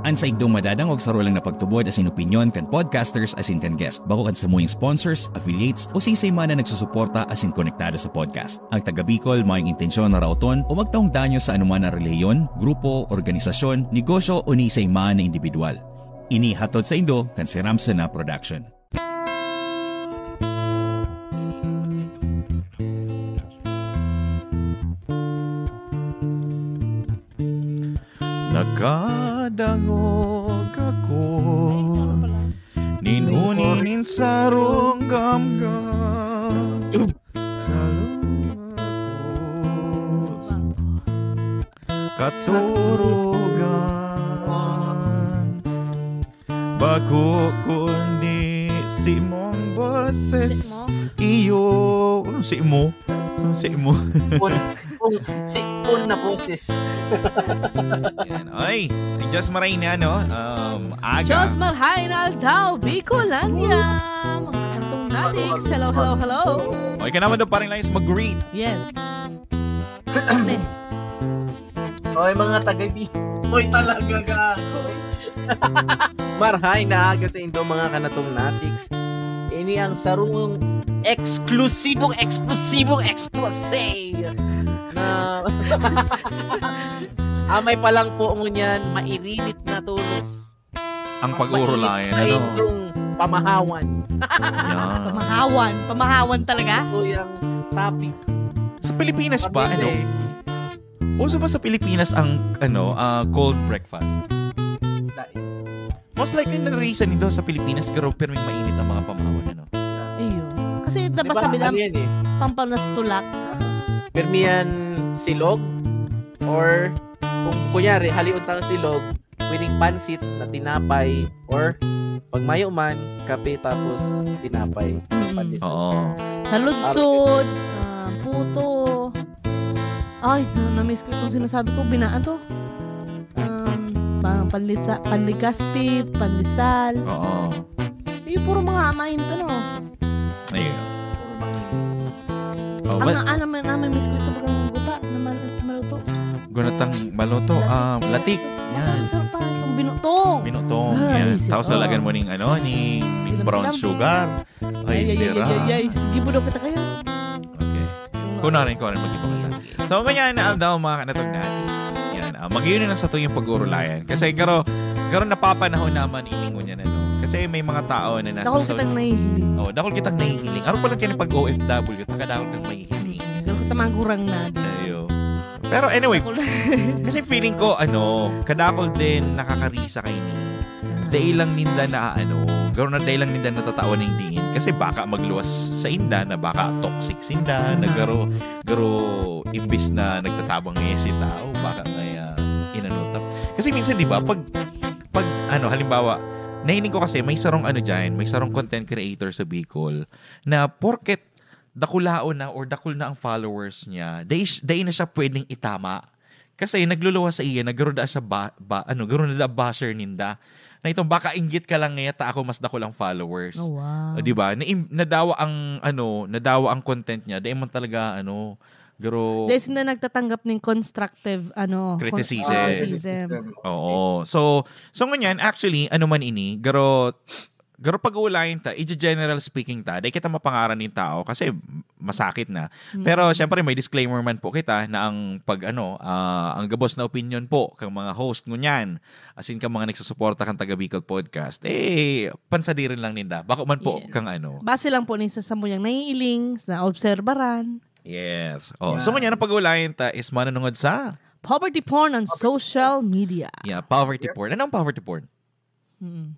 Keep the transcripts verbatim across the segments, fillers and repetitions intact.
An saindong madadangog saro lang na pagtubod asin opinyon kan podcasters asin kan guest, bako kan samuyang sponsors, affiliates, o siisay man na nagsusuporta asin konektado sa podcast. Ang taga Bicol mayong intensyon na raoton o magtaong danyo sa anuman na relihiyon, grupo, organisasyon, negosyo o ni isay man na indibidwal. Ini hatod saindo kan Siramsena Production. Nakadangog ako nin huni nin sarong gamgam sa lubos katurugan. Bako kundi si mong boses. Si mo? Iyo. Ano si mo? Ano si mo? Sipon. Sipon na boses. Yan. Ay, si Diyos Maray na, no? Um, aga. Diyos Maray na aldaw, Bicolandia. Mga kantong natik. Hello, hello, hello. Okay ka naman daw, parang Lines, mag-greet. Yes. Ate. Oy, mga taga Bi-, oy, talaga, gago. Marhay na aga sa indo, mga kanatong natiks. Ini ang sarong eksklusibong, eksplosibong, eksplose na amay pa lang po ngunyan, mairinit na tonos. Ang pag-uurulayan, ano? Mas mainit sa indong pamahawan. Yan. Pamahawan. Pamahawan talaga? Ito yung topic. Sa Pilipinas ba, ano? Pamilya. Uso ba sa Pilipinas ang, ano, ah, cold breakfast? Dahil. Most likely, naririsan nito sa Pilipinas, pero pirming mainit ang mga pamahawan, ano? Iyo. Kasi, diba, sabi lang, ano yan eh? Pampalnas tulak. Pirmi yan silog, or kung kunyari, halion tang silog, pwedeng pansit na tinapay, or pag mayo man, kape tapos tinapay. Mm. Pansit. Oo. Saludsod, ah, puto. Ay, na-, na-miss ko itong sinasabi ko. Binaan to. Um, pa-, panlitsa-, panligaspit, pandesal. Oo. Yung puro mga mainit, ano? Ayun. Puro mga Oh, ang, well, ano man, ano man, miss ko ito, bagang guta na mal-, maluto. Gunatang maluto, latik. Ah, latik. Yan. Sarap pa, itong binutong. Binutong, ay, yan. Tapos, oh, lalagan mo ning, ano, ni, ni brown sugar. Ay, ay, ay, ay, ay, ay. Sige, budo kita kayo. Okay. Kunarin, kunarin, mag-iba kita. So, ngunyan, aldaw, mga kanatog natin. Yan, ah, mag-iyon na sa tuyong pag-urulayan. Kasi, garo, garo napapanahon naman iningon yan, ano. Kasi may mga tao na nasa dakul kitang nahihiling. Oh, dakul kitang nahihiling. Araw pa lang kayo pag-O F W, taga dakul kang mahihiling. Dakul kitang magurang na. Ayo. Pero anyway, kasi feeling ko, ano, kadakol din nakakarisa kayo ni. Dai lang ninda na, ano, garo na dai lang ninda natatawan ng diin. Kasi baka magluwas sa inda na baka toxic sinda, na garo, garo imbis na nagtatabang ngayon si tao, baka kaya inano tap-, kasi minsan, di ba, pag, pag, ano, halimbawa, nahiling ko kasi may sarong, ano, dyan, may sarong content creator sa Bicol na porket dakulaon na or dakul na ang followers niya, dai, dai na siya pwedeng itama. Kasi nagluluwas sa iya, nagkaroon na siya ba, ba, ano, garo na da basher ninda. Na itong baka inggit ka lang ngaya ta ako mas dakul ang followers. Oh, wow. O, di ba? Na, nadawa ang, ano, nadawa ang content niya. Dai man talaga, ano, garo. Dai sila nagtatanggap ng constructive, ano, con-, criticism. Criticism. Oo. So, so ngunyan, actually, ano man ini, garo, garo pag-uulayan ta, i-general speaking ta, dai kita mapangaran nin tao kasi masakit na. Mm. Pero, syempre, may disclaimer man po kita na ang pag, ano, ah, ang gabos na opinion po kang mga host ngunyan, asin kang mga nagsusuporta kan Taga Bicol Podcast, eh, pansadirin lang ninda. Bako man po kang ano. Yes. Base lang po nin sa samuyang naiiling, sa obserbaran. Yes. Oh, so, ngunyan ang pag-uulayan ta is manunungod sa poverty porn on social media. Yeah, poverty porn. Anong poverty porn? Mm.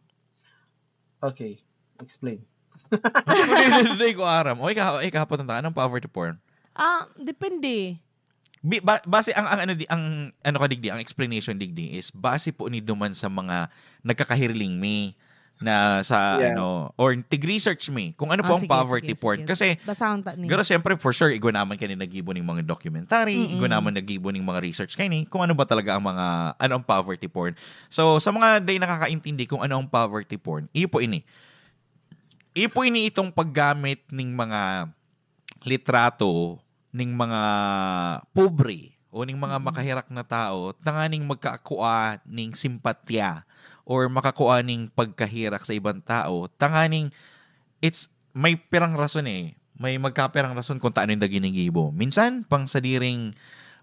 Okay, explain. Hindi, hindi ko aram. O, ikaw, ikaw, patunta, anong poverty porn? Ah, depende. Bi-, ba-, base ang, ang ano di, ang ano ka digdi, ang explanation digdi is base po ni duman sa mga nagkakahiriling mi na sa ano, or tig-research mi kung ano po ang poverty porn. Ah, sige, sige, sige. Kasi, basahon ta ni. Pero siyempre, for sure, igwa naman kani naggibo ning mga documentary, igwa naman naggibo ning mga research kani kung ano ba talaga ang mga, ano ang poverty porn. So, sa mga dai nakakaintindi kung ano ang poverty porn, iyo po ini. Iyo po ini itong paggamit ning mga litrato ning mga pobre o ning mga makaherak na tao tanganing magkakua ning simpatya or makakua ning pagkaherak sa ibang tao, tanganing it's may pirang rason eh. May magkapirang rason kung taano ninda ginigibo. Minsan, pang sadiring,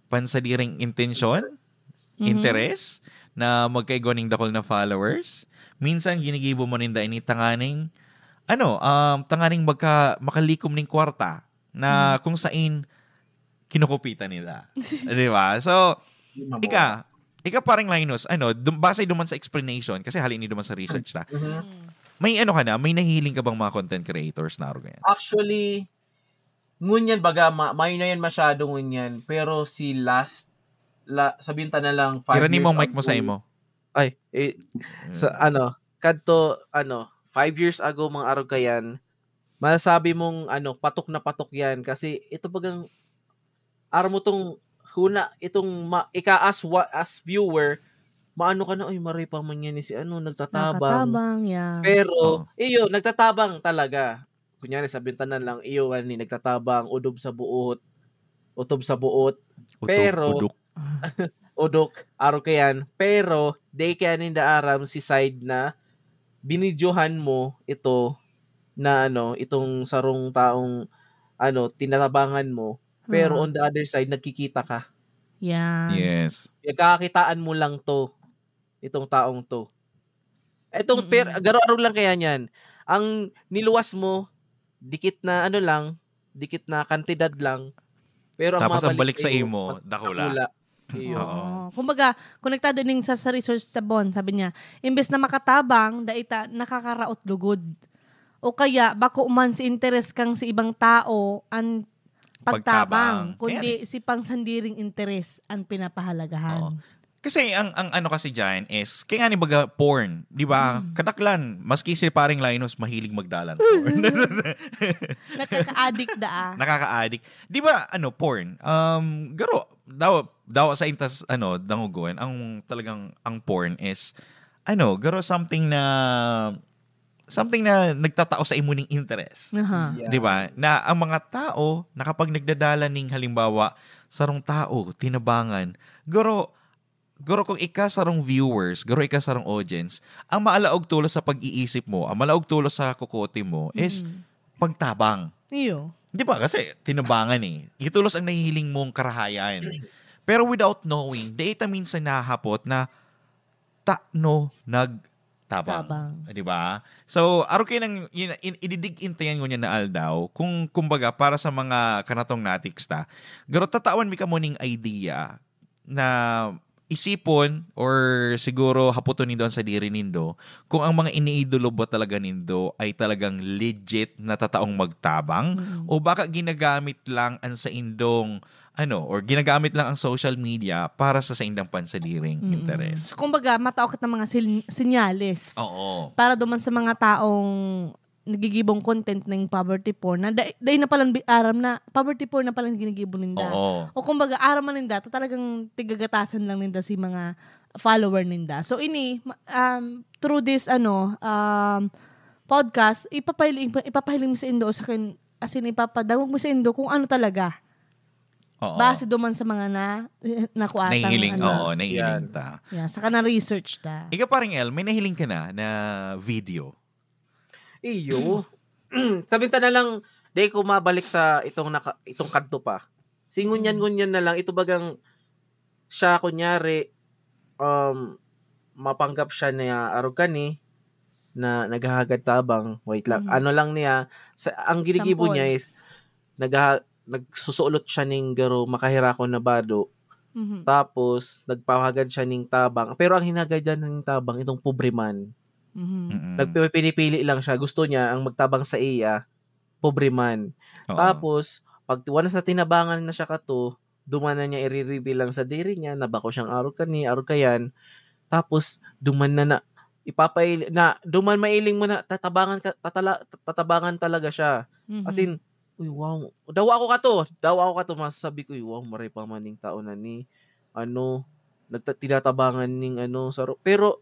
pang sadiring intensyon, interes, na magkaigwa ning dakul na followers. Minsan, ginigibo man ninda ini tanganing, ano, um, tanganing magka, makalikom ning kwarta na kung sain kinukupitan nila. Di ba? So, ika, ika parang Linus, ano, dum- base duman sa explanation, kasi hali ni duman sa research na, may ano ka na, may nahiling ka bang mga content creators na arog yan? Actually, ngunyan baga, ma- mayo na yan masyado ngunyan. Pero si last, la, sabihin ta na lang five Irani years mo mic mo ago, sa imo. Ay, eh, sa ano, kadto, ano, five years ago, mga arog kayan, masasabi mong, ano, patok na patok yan. Kasi ito bagang, aram mo tong huna, itong ma, ika as, wa, as viewer, maano ka na, "Ay, maray pa man yan si ano, nagtatabang." Nakatabang, yeah. Pero, Oo. iyo, nagtatabang talaga. Kunyari, sabihin ta na lang, iyo, ani, nagtatabang, udob sa buot, utob sa buot. Utob, Pero, udok. Udok, arog kayan. Pero, di kaya ninda aram si side na binidyohan mo ito na ano, itong sarong taong ano, tinatabangan mo. Pero Ah. On the other side, nagkikita ka. Yeah. Yes. Pagkakakitaan mo lang to, itong taong to. Itong Mm-mm. per, garo-arog lang kaya niyan. Ang niluwas mo, dikit na ano lang, dikit na kantidad lang. Pero ang Tapos ang mabalik balik sa sa'yo, imo, mas dakula. dakula. Iyo. Oo. Oo. Kumbaga, konektado ning sa, sa research sa Bon, sabi niya, imbes na makatabang, daita nakakaraot lugod. O kaya, bako man si interes kang si ibang tao, ang pagtabang, Pagtabang. kundi si pangsandiring interes ang pinapahalagahan. Oo. Kasi ang ang ano kasi diyan is, kaya nga ni baga porn, di ba? Mm. Kadaklan, maski si paring Linus mahilig magdalan porn. Nakaka-addict da ah. Nakaka-addict. Di ba, ano, porn? Um, garo, daw, daw sa intas, ano, dangugon, ang talagang, ang porn is, ano, garo something na, something na nagtatao sa imo ning interest. Aha. Yeah. Di ba? Na ang mga tao, na kapag nagdadala ning halimbawa, sarong tao, tinabangan, garo, garo kung ika sarong viewers, garo ika sarong audience, ang maalaog tulos sa pag-iisip mo, ang maalaog tulos sa kokote mo is Mm. pagtabang. Iyo. Di ba? Kasi tinabangan eh. Itulos ang nahihiling mong karahayan. Pero without knowing, data minsan nahahapot na tano nagtabang. Tabang. Di ba? So, aro kayo nang in, in, ididig intayan ngunyan na aldaw, kung kumbaga para sa mga kanatong natics ta, garo tatawan mi kamo ning idea na isipon or siguro hapoton nindo ang sadiri nindo kung ang mga iniidolo ba talaga nindo ay talagang legit na tataong magtabang Mm. o baka ginagamit lang ang saindong ano or ginagamit lang ang social media para sa saindang pansadiring Mm. interes. So, kumbaga, mataokit ng mga sil- sinyales Oo. para duman sa mga taong nagigibong content ng poverty porn na dai, dai na palang bi- aram na poverty porn na palang ginigibo ninda. Oo. O kumbaga, aram man ninda, ta talagang tigagatasan lang ninda si mga follower ninda. So ini, ma- um, through this ano, um, podcast, ipapahiling, ipapahiling mi sa indo sa kin, as in, ipapadangog mi sa indo kung ano talaga. Oo. Base duman sa mga na, nakuatang, Nahihiling, ano. Oo, nahihiling Yan. ta. Yeah, saka na-research ta. Ikaw, paring El, may nahiling ka na na video? Iyo. Sabihin ta na lang, di ko mabalik sa itong naka, itong kadto pa. Si ngunyan-ngunyan na lang, ito bagang siya, kunyari, um, mapanggap siya na arog kani, na naghahagad tabang. Wait lang. Mhm. Ano lang niya, sa, ang ginigibo Sampol. niya is, nagha, nagsusulot siya ning garo makaherakon na bado. Mhm. Tapos, nagpahagad siya ning tabang. Pero ang hinagadan ning tabang, itong pobre man. Mhm. Mm-mm. Nagpipili-pili lang siya. Gusto niya, ang magtabang sa iya, pobre man. Oo. Tapos, pag once na tinabangan na siya kato, duman na niya i-reveal lang sa diri niya na bako siyang arog kani, arog kayan. Tapos, duman na na, ipapail-, na, duman mailing mo na, tatabangan ka, tatala-, tatabangan talaga siya. Mhm. As in, "Uy, wow. Dawa ako kato. Dawa ako kato." Masasabi ko, "Uy, wow, maray pa man ning tao na ni, ano, nagta-, tinatabangan ning, ano, saro." Pero,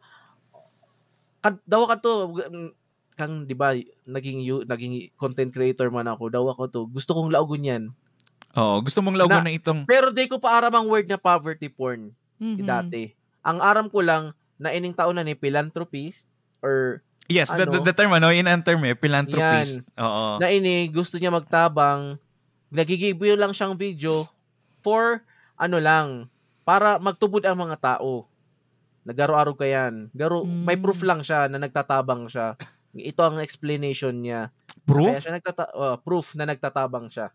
kad-, dawa kato, mm, kang, di ba, naging yu-, naging content creator man ako, dawa ko to. Gusto kong laogon yan. Oo, gusto mong laogon Na- na itong Pero di ko pa aram ang word na poverty porn Mhm. dati. Ang aram ko lang na ining tao na ni philanthropist or Yes, the, the, ano? the term, ano, in ang term eh, philanthropist. Oo. Na ini gusto niya magtabang, nagigibo lang siyang video for ano lang, para magtubod ang mga tao. Nag-aro-aro ka yan. Garo, may Mm. proof lang siya na nagtatabang siya. Ito ang explanation niya. Kaya Proof? siya nagtata- uh, proof na nagtatabang siya.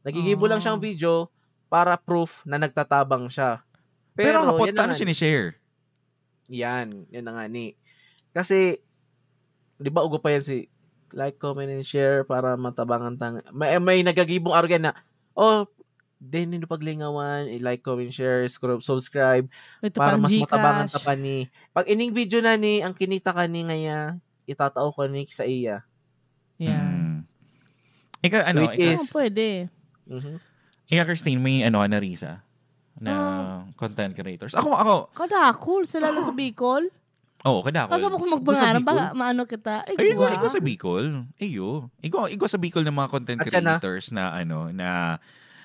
Nagigibo lang siyang Ah. video para proof na nagtatabang siya. Pero ang Pero, hapot, yan na ano nga sinisishare? Yan, yan na nga ni. Kasi, di ba ugo pa yan si like, comment, and share para matabangan tang... May, may nagagibong arog yan na, oh, din nindo paglingawan, i-like, comment, share, scroll, subscribe Ito para parang mas matabangan Gcash. ta pa ni. Pag ining video na ni, ang kinita ka ni ngaya, itatao ko ni sa iya. Yeah. Mm. Ika, ano, Which ika, is- Oh, pwede. Mhm. ika, Christine, may ano ka na, Risa? Na Ah. content creators. Ako, ako, Kadakol sila na sa Bicol. Oo, kadakol. Kaso mo kung Gusto magpangalan, Bicol? baka maano kita. Ay, Ay, ikaw, guwa. ikaw sa Bicol? Iyo. Ikaw, ikaw sa Bicol ng mga content At siya na? creators na ano, na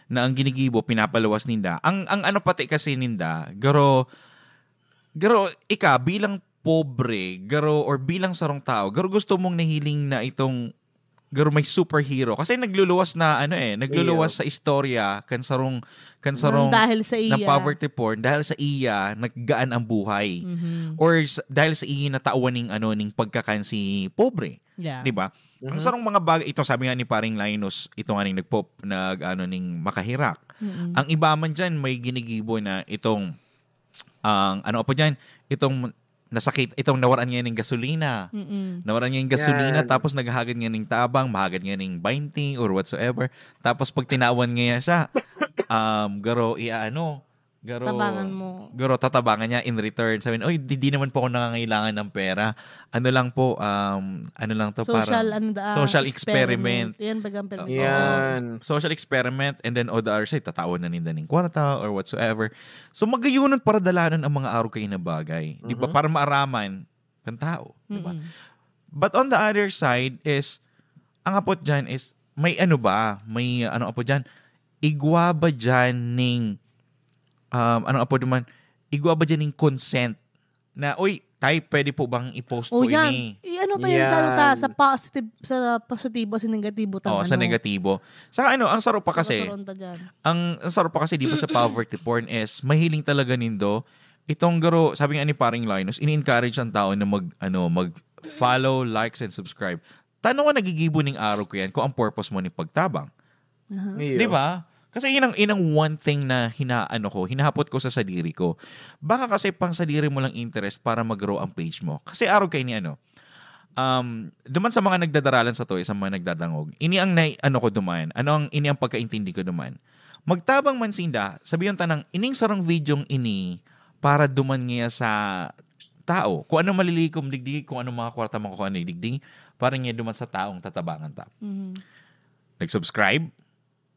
na ang ginigibo, pinapaluwas ninda. Ang ang ano pati kasi ninda, garo garo ika bilang pobre, garo or bilang sarong tao, garo gusto mong nahiling na itong garo may superhero kasi nagluluwas na ano eh, nagluluwas sa istorya kan sarong kan sarong Dahil sa na iya. poverty porn dahil sa iya naggaan ang buhay. Mhm. Or sa, dahil sa iya natawan ning ano ning pagkakan si pobre, Yeah. 'di ba? Ang Mhm. sarong mga bagay, ito sabi nga ni paring Linus, ito nga ning nagpop nag ano ning makahirak. Mm-mm. Ang iba man diyan may ginigibo na itong ang ano pa diyan, itong nasakit, itong nawaran niya ning gasolina. Mm-mm. Nawaran niya yung gasolina, Yan. Tapos naghahagad niya ning tabang, mahagad niya ning twenty or whatsoever. Tapos pag tinawan niya siya, um, garo, iaano, garo, Tabangan mo. Garo, tatabangan niya in return. Sabi niya, "Oy, di, di naman po ako nangangailangan ng pera. Ano lang po, um, ano lang to, Social, parang ano da, social experiment." Yan, bagang permit. Oo. Yan. Social experiment, and then on the other side, tatawan na ninda ning kwarta or whatsoever. So, magayunan para dalanan ang mga arog kayo na bagay. Di ba? Mhm. Para maaraman kan tao. Di ba? Mm-mm. But on the other side is, ang apot dyan is, may ano ba? May ano apot dyan? Igwa ba dyan ning, um, ano apot naman? Igwa ba dyan ning consent? Na, "Uy, tay, pwede po bang i-post O po yan. ini?" I-ano tayo sa ano ta, Yan. sa positive, sa positibo, sa negatibo. Oo, Tama, sa negatibo. Saka ano, ang sarap pa kasi, Tuturon ta dyan. ang, ang sarap pa kasi, di ba, sa poverty porn is, mahiling talaga nindo, itong garo, sabi nga ni paring Linus, ini-encourage ang tao na mag, ano, mag follow, likes, and subscribe. Tano ka nagigibo ning araw ko yan kung ang purpose mo ni pagtabang. Aha. Iyo. Di ba? Kasi yun ang, yun ang one thing na hinaano ko, hinahapot ko sa sadiri ko. Baka kasi pang sadiri mo lang interest para mag-grow ang page mo. Kasi araw kayo ni ano, um, duman sa mga nagdadaralan sa to, sa mga nagdadangog, ini ang nai-, ano ko duman, ano ang, ini ang pagkaintindi ko duman. Magtabang man sinda, sabihin tanang, ining sarong videong ini para duman niya sa tao. Kung ano malilikom digdi, kung ano mga kwarta makukuha ni digdi, para niya duman sa taong tatabangan ta. Mhm. Nag-subscribe?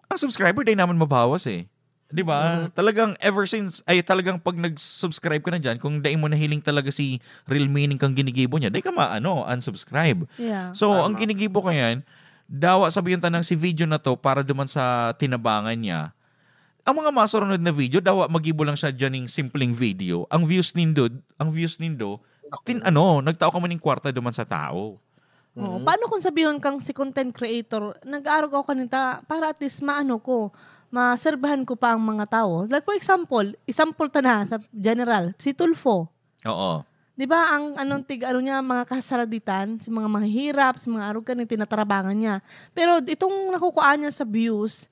Ang subscriber, dahil naman mabawas eh. Di ba? Mhm. Talagang ever since, ay talagang pag nag-subscribe ka na dyan, kung dahil mo nahiling talaga si real meaning kang ginigibo niya, dahil ka maano, unsubscribe. Yeah. So, Tama. Ang ginigibo ko yan, dawa sabihin tanang si video na to para duman sa tinabangan niya. Ang mga masurunod na video, dawa magibo lang siya dyan ng simpleng video. Ang views nindo, ang views nindo, tin, ano, nagtao ka man ng kwarta duman sa tao. Oo. Mhm. Paano kung sabihon kang si content creator, nag-aarog ako kanita para at least maano ko, maserbahan ko pa ang mga tao. Like for example, example ta na sa general, si Tulfo. Oo. Di ba ang anong tig ano niya, mga kasaraditan, si mga mahihirap, si mga arog kan, tinatarabangan niya. Pero itong nakukuha niya sa views,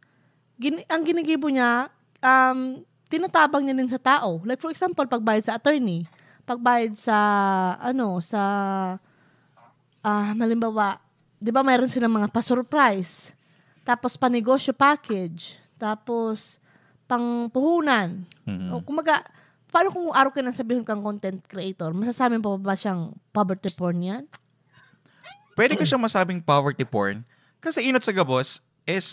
gin, ang ginigibo niya, um, tinatabang niya din sa tao. Like for example, pagbayad sa attorney, pagbayad sa, ano, sa, ah, halimbawa, di ba mayroon silang mga pa-surprise, tapos panegosyo package, tapos pangpuhunan. Mhm. O kumaga, paano kung araw ka nang sabihin kang content creator? Masasabi pa ba siyang poverty porn yan? Pwede ko siya masabing poverty porn kasi inot sa gabos is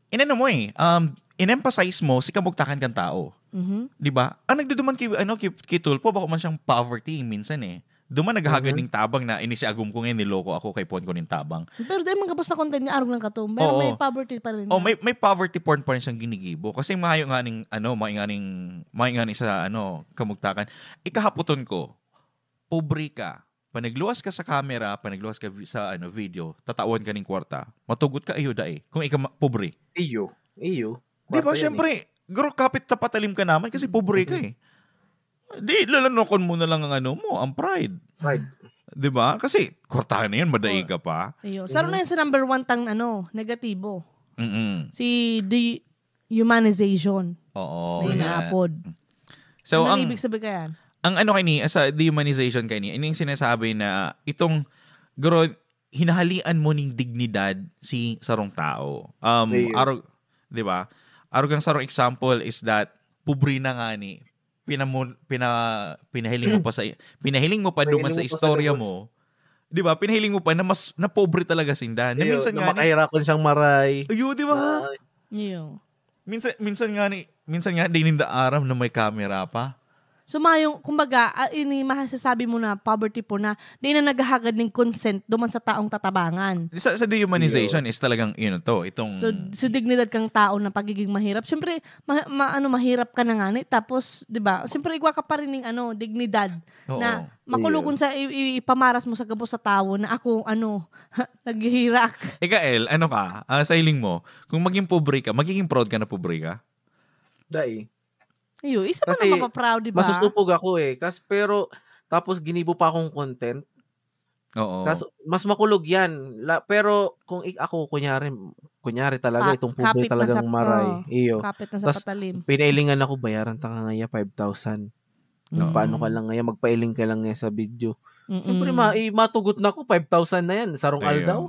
inano mo eh, um, in-emphasize mo si kamugtakan kang tao. Mhm. Di ba? Ang nagduduman kay, ano, kay, kay Tulfo, bako man siyang poverty minsan eh. Duman naghahagad ning tabang na, "Ini si agom ko ngayon, niloko ako, kay puon ko ning tabang." Pero dai man gabos na content niya, arog lang kato. Pero Oo. may poverty pa rin Oh, niya. may, may poverty porn pa rin siyang ginigibo. Kasi mayo nga ning, ano, mayo nga ning, mayo nga ning sa, ano, kamugtakan. Ikahapoton ko, pobre ka. Panagluwas ka sa camera, panagluwas ka vi-, sa, ano, video, tatawan ka ning kwarta. Matugot ka, iyo, dai. Kung ika ma-, pobre. Iyo. Iyo. Di ba, Kwarta yan, eh. siyempre, guro, kapit na patalim ka naman kasi pobre ka, Mhm. eh. Di, lalunokon mo na lang ang ano mo, ang pride. Pride. Di ba? Kasi, kwartahan na yun, madai Oh. ka pa. Ayun. Saro na Mhm. yun sa number one tang, ano, negatibo. Mm-mm. Si dehumanization. Oo, Na yan. inaapod. So, Ano ang, ibig sabihin kaya? ang ano kani, sa dehumanization kani, ini yung sinasabi na itong, guro, hinahalian mo ning dignidad si sarong tao. Um, Ayun. arog, di ba? Arog ang sarong example is that, pobre na nga ni, pinamu-, pina-, pinahiling mo pa sa, pinahiling mo pa duman Pinahiling sa mo pa sa istorya gabos. mo. Di ba? Pinahiling mo pa na mas, na pobre talaga sinda. Na Ayun, minsan na nga ni, makahirapan siyang maray. Ayo, di ba? Maray. Iyo. Minsan, minsan nga ni, minsan nga di ninda aram na may camera pa. So, mayong, kumbaga, ah, ini masasabi mo na poverty porn na di na naghahagad ning consent duman sa taong tatabangan. Sa, sa dehumanization Iyo. is talagang, yun to, itong So, so dignidad kang tao na pagiging mahirap. Siyempre, ma-, ma-, ano, mahirap ka na nga ni, tapos, di ba, siyempre, igwa ka pa rin ning, ano, dignidad Oo. na makulog Iyo. kun sa i-, i-, ipamaras mo sa gabos sa tawo na ako, ano, naghihirak. Ika, El, ano ka? Ah, sa hiling mo, kung maging pobre ka, magiging proud ka na pobre ka? Dai. Iyo, isa pa Kasi na mapaproud, di ba? masusupog ako eh. Kas-, pero, tapos ginibo pa akong content. Oo. Kas-, mas makulog yan. La-, pero kung ik-, ako, kunyari, kunyari talaga, Pa-, itong pobre kapit na talagang sa, maray. oo, Iyo. kapit na sa Tas, patalim. pinailingan ako, bayaran ta ka ngaya five thousand. Oo. Paano ka lang ngaya, magpailing ka lang ngaya sa video. Mm-mm. Siyempre, ma-, i-, matugot na ako, five thousand na yan, sarong Ayun. aldaw.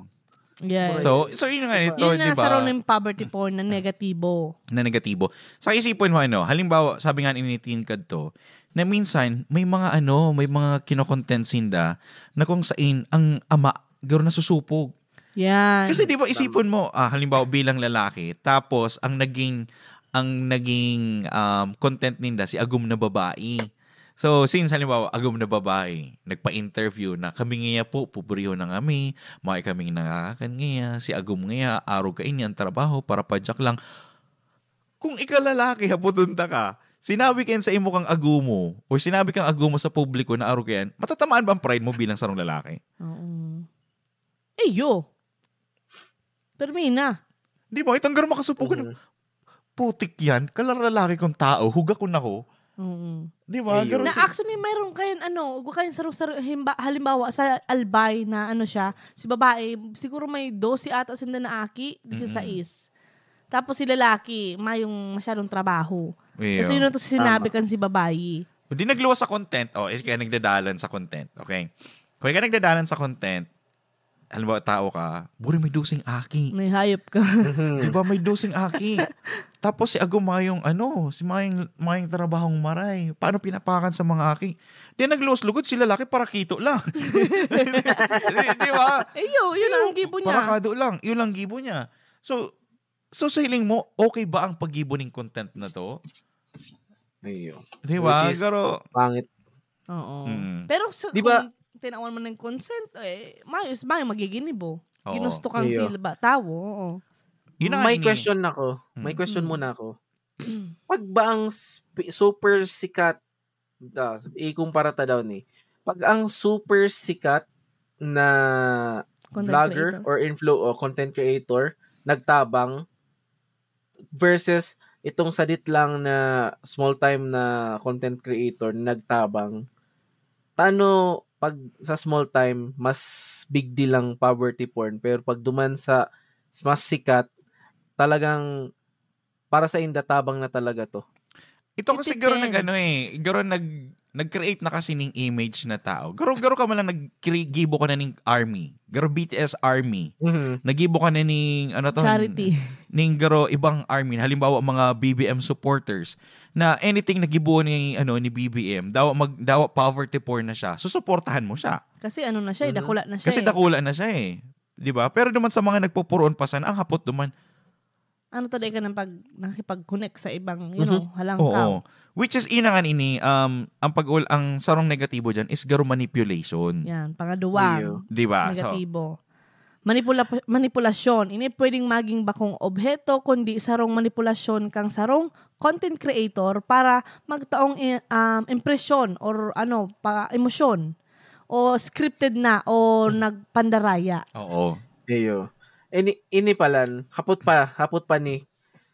Yes. So, so yun nga, Diba? ito, Yun na, di ba? sa rin yung poverty porn na negatibo. Na negatibo. Sa isipon mo, ano, halimbawa, sabi nga ni Nitin kadto, na minsan, may mga ano, may mga kinokontent sinda na kung sain ang ama, garo nasusupog. Yan. Kasi di ba, isipon mo, ah, halimbawa, bilang lalaki, tapos ang naging, ang naging, um, content ninda, si agom na babae. So, since, halimbawa, agom na babae, nagpa-interview na, "Kami ngaya po, pobrehon na kami, mayo kaming nakakakan ngaya, si agom ngaya, arog kaini an trabaho, para padyak lang." Kung ika lalaki, hapoton ta ka, sinabi kayan sa imo kang agomo, or sinabi kang agomo sa publiko na arog kayan, matatamaan ba ang pride mo bilang sarong lalaki? Oo. Iyo. Permi na. Di ba? Itong garo makasupugan. Mhm. Putik yan. Kalaralaki kong tao. Huga ko na ko. Mm. Di ba? Ayun. Garo Na si- actually, mayroon kayan, ano, huwag kayan saro-saro, himba-, halimbawa, sa Albay na, ano siya, si babae, siguro may dose ata sinda na aki, Mm-mm. disisais. Tapos si lalaki, mayong masyadong trabaho. Iyo. Tapos yun ang to sinabi Tama. kan si babae. O di nagluwas sa content, oh, is kaya nagdadalan sa content, okay? Kung kaya nagdadalan sa content, halimbawa, tao ka, buri may doseng aki. May hayop ka. Mhm. Di ba, may doseng aki? Tapos si Ago mayong, ano, si mayong, mayong trabahong maray. Paano pinapakan sa mga aki? Di nagluwas lugod si lalaki para kito lang. Di, di ba? Eh, yo, yun ang Iyo, gibo niya. Para kado lang. Yun ang gibo niya. So, so sa hiling mo, okay ba ang paggibo ning content na to? Iyo. Di ba? Which is Pero pangit. Oo. Mm. Pero sa, Di ba? kung tinawan mo ng consent, eh, mayos ba yung magiginibo? Oo. Ginusto kang Iyo. silba, tawo, oo. Yun na nga May ini- question ako. May Mm. question Mm. muna ako. Pag ba ang sp-, super sikat, ah, ikumpara ta daw ni, pag ang super sikat na Content vlogger creator. or influ-, o content creator nagtabang versus itong sadit lang na small time na content creator na nagtabang, tano pag sa small time, mas big deal ang poverty porn, pero pag duman sa mas sikat, talagang para sa inda tabang na talaga to. Ito It kasi garo nag-ano depends. eh, garo nag-, nag-create na kasi ning image na tao. Garo, garo ka man lang nag-cre-, gibo ka na ning army. Garo B T S army. Mhm. Nagibo ka na ning, ano to? Charity. Ning garo ibang army. Halimbawa, mga B B M supporters na anything na gibo ni, ano, ni B B M, dawa mag-, dawa poverty porn na siya. Susuportahan mo siya. Kasi ano na siya eh, Mhm. dakula na siya Kasi eh. dakula na siya eh. Di ba? Pero naman sa mga nagpupuroon pa sana, ang hapot duman, Ano ta, di ka nang pag, nakipag-connect sa ibang, you Mhm. know, halangkaw. Oo. Which is, ina nga ini, um, ang pag ang sarong negatibo dyan is garo manipulation. Yan, pangaduwang. Iyo. Di ba? So, Negatibo. Manipula- manipulasyon. Ini pwedeng maging bakong obheto, kundi sarong manipulasyon kang sarong content creator para magtaong i- um, impresyon or ano, pa emosyon. O scripted na o nagpandaraya. oo. Iyo. Ini, ini palan, hapot pa, hapot pa ni.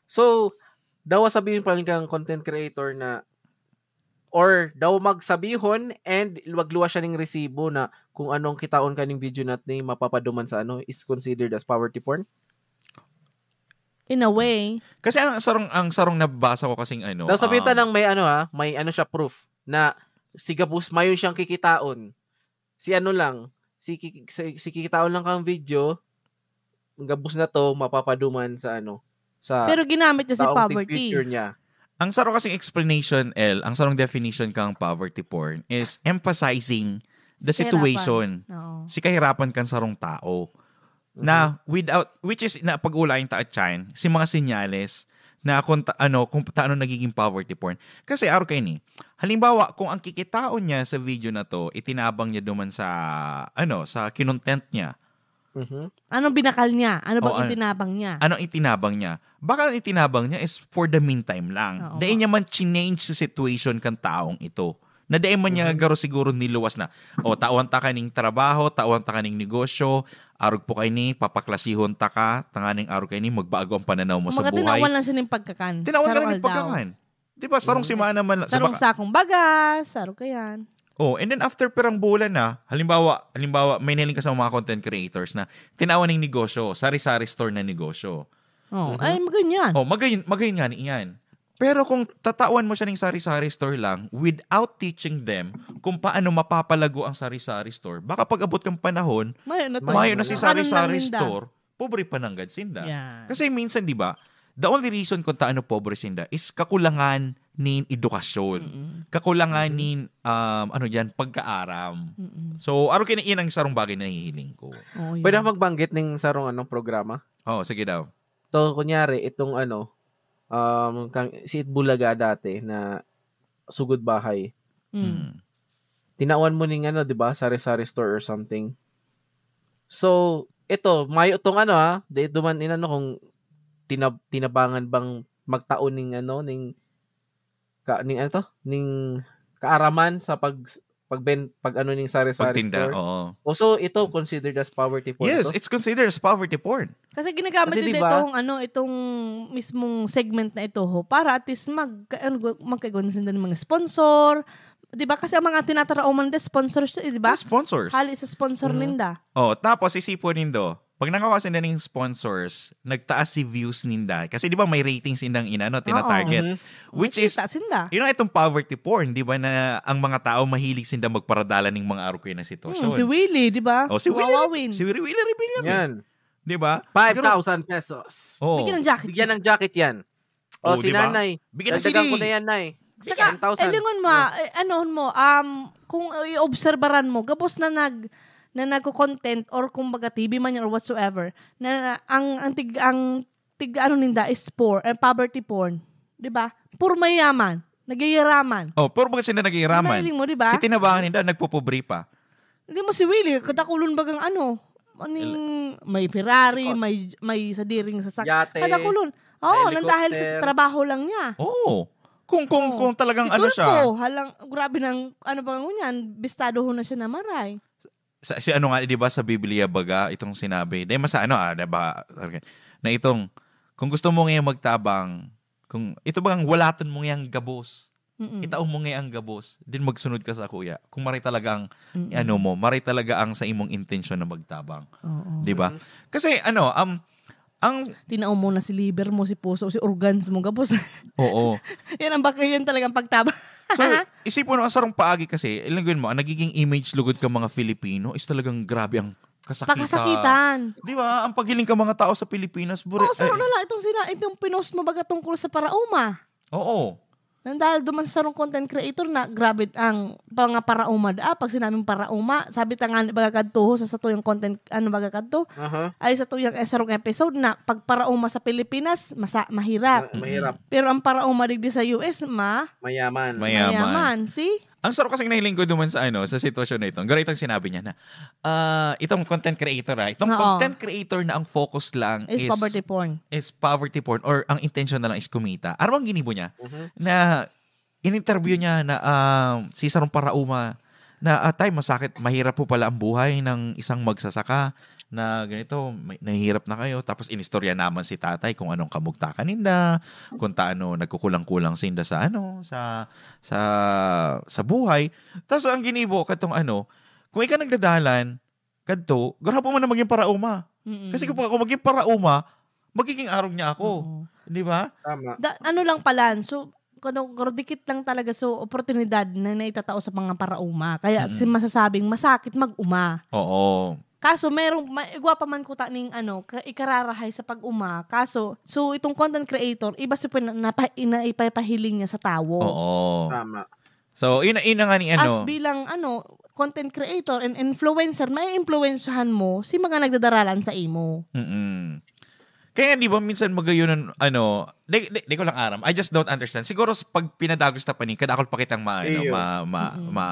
So, daw sabihon palan kang content creator na, or daw magsabihon and magluwas siya ning resibo na kung anong kitaon ka ning video nat ni mapapaduman sa ano, is considered as poverty porn? In a way. Kasi ang sarong ang sarong nabasa ko kasing ano. Daw sabihin ta um, nang may ano ha, may ano siya proof na si gabos mayo siyang kikitaon. Si ano lang, si, ki- si, si kikitaon lang kang video, ang gabos na to mapapaduman sa ano, sa Pero ginamit niya si taong poverty. picture niya. Ang sarong kasing explanation, El, ang sarong definition kang poverty porn is emphasizing the Si kahirapan. situation. Oo. Si kahirapan kan sarong tao. Na without, which is, na pag-ulayan ta at Chan, si mga senyales na kung ta, ano, kung taano nagiging poverty porn. Kasi araw kayo ni, halimbawa, kung ang kikitaon niya sa video na to, itinabang niya duman sa, ano, sa kinontent niya. Mhm. Anong binakal niya? Ano bang Oh, ano- itinabang niya? Anong itinabang niya? Baka ang itinabang niya is for the meantime lang. Oo. Dahil niya man change sa situation kan taong ito. Na dahil man niya garo siguro niluwas na, o, tawan ta kaning trabaho, tawan ta kaning negosyo, arog po kayo ni, papaklasihon ta ka, tanganing arog kayo ni, magbago ang pananaw mo sa Kumbaga, buhay. tinawan lang siya ng pagkakan. Tinawan ka Sarong lang yung aldaw. pagkakan. Di ba? Sarong simana man lang. Sarong Sa baka- sakong bagas, sarong kayan. Oh, and then after pirang bulan na, halimbawa, halimbawa, may nahiling ka sa mga content creators na tinawan ng negosyo, sari-sari store na negosyo. Oh, ay, maganyan. Oh, magayon, magayon nga ni iyan. Pero kung tatawan mo siya ng sari-sari store lang without teaching them kung paano mapapalago ang sari-sari store, baka pag-abot kang panahon, Mayo na to. mayo na si Kanon lang sari-sari ninda. Store, pobre pa nanggad sinda. Yan. Kasi minsan, di ba, the only reason kung taano pobre sinda is kakulangan nin edukasyon. Kakulangan nin, um, ano dyan, pagkaaram. Mm-mm. So, araw kayo na iyan ang sarong bagay na nahihiling ko. Oh, yun. Pwede ako magbanggit ning sarong anong programa? Oh, sige daw. So, kunyari, itong ano, um, kang, si Itbulaga dati na sugod bahay. Mm. Mm. Tinawan mo ning ano, di ba? Sari-sari store or something. So, ito, mayo tong ano ha, di duman inano kung tinab- tinabangan bang magtaon ning ano, ning, ka, ning ano to? Ning kaaraman sa pag, pagben, pag ano ning sari-sari Pagtinda, store. Oo. O, so, ito considered as poverty porn Yes, to? It's considered as poverty porn. Kasi ginagamit Kasi nila diba? itong, ano, itong mismong segment na ito, ho, para at least mag, ano, magkaigwa na sila ng mga sponsor. Di ba? Kasi ang mga tinataraoman nila, sponsors, eh, di ba? Ah, sponsors. Hali sa sponsor Mhm. ninda. Oh, tapos isipon nindo, pag nakakuha sila ng sponsors, nagtaas si views ninda. Kasi di ba may ratings indang inano, tinatarget. Mhm. Which is, Kita sinda. Yun ang itong poverty porn, di ba, na ang mga tao mahilig sinda magparadala ng mga arukoy na sitwasyon. Hmm, si Willie, di ba? Oh, si Willie, Wawawin. Si Willie, Willie Rebellion. Yan. Di ba? Five thousand pesos. Oh. Bigyan ng jacket. Bigyan ng jacket yan. O, Oh, si di ba? Nanay. Bigyan ng Dagdagan sili. ko na yan, Nay. Saka, ten thousand. Elingon mo, eh, ano mo, um, kung i-obserbaran mo, gabos na nag, na nagko-content or kumbaga T V man yan or whatsoever, na ang, ang tig, ang tig, ano ninda is poor, eh, poverty porn. Di ba? Puro mayaman, nagyayaraman. Oh, pero baga sila nagyayaraman. Mahiling mo, di ba? Si tinabangan ninda, nagpupubri pa. Hindi mo si Willie, katakulon bagang ano, aning may Ferrari, may may sadiring sasakyan. Yate, Katakulon. Oh, nang dahil sa helicopter. Trabaho lang niya. Oo. Kung kung Oo. kung talagang Si ano Tulfo, siya. Halang, grabe ng, ano ba ngunyan, bistado ho na siya na maray. Sa, si ano nga, 'di ba, sa Biblia baga itong sinabi. Dahil masa ano, ah, 'di ba? Okay. Na itong, kung gusto mo ngayon magtabang, kung ito bagang walaton mo ngayang gabos. Mm-mm. Itao mo ngayang gabos. Din magsunod ka sa kuya. Kung maray talaga ang Mm-mm. ano mo, maray talaga ang sa imong intensyon na magtabang. Oo. 'Di ba? Kasi ano, um, ang Tinao mo na si liver mo, si puso, si organs mo, gabos. Oo. Yan ang baka, yan talagang pagtabang. So, isipon mo, ang sarong paagi kasi, ilanggun mo, ang nagiging image lugod ka mga Filipino is talagang grabe ang kasakita. Pakasakitan. 'Di ba? Ang paghiling ka mga tao sa Pilipinas, bure, Oo, saro eh, na lang itong sina, itong pinost mo baga tungkol sa paraoma. Oo. Nang dahil duman sa sarong content creator na grabe ang mga paraoma da. Pag sinabing paraoma, sabi ta nga ni baga kadto ho sa satuyang content, ano baga kadto? Aha. Ay, satuyang, eh, sarong episode na pag paraoma sa Pilipinas, masa, mahirap. Ma- mahirap. Pero ang paraoma digdi sa U S, ma, Mayaman. Mayaman. mayaman. See? Ang sarap kasing nahiling ko duman sa ano, sa sitwasyon na ito. Ang ganito ang sinabi niya na, ah, itong content creator, ah, itong Oo. content creator na ang focus lang Is is, poverty porn. is poverty porn or ang intention na lang is kumita. Ano ang ginibo niya? Mhm. Na in-interview niya na ah, si sarong paraoma na, ah, tay, masakit, mahirap po pala ang buhay ng isang magsasaka na ganito, may, nahihirap na kayo. Tapos inistorya naman si tatay kung anong kamugtakan ninda, kung taano nagkukulang-kulang sinda sa ano, sa sa sa buhay. Tapos ang ginibo katong ano, kung ikaw nagdadalan kadto, grabe man na maging paraoma. Mm-mm. Kasi kung ako maging paraoma, magiging arog niya ako. Oo. Di ba? Tama. Da, ano lang pala, so, kano, garo dikit lang talaga so oportunidad na naitatao sa mga parauma. Kaya si masasabing masakit mag-uma. Oo. Kaso merong ma- igwa pa man kuta ning ano, ka- ikararahay sa pag-uma. Kaso so itong content creator, iba si pina- napa- ina- ipapahiling niya sa tawo. Oo. Tama. So, ina ina nga ni ano. As bilang ano, content creator and influencer, may influensyahan mo si mga nagdadaralan sa imo. Mm. Kaya di ba minsan magayon ang ano, di, di, di ko lang aram. I just don't understand. Siguro s- pag pinadagos ta pa ni, kadakol pa kitang ma, ano, Iyo. ma, ma, ma,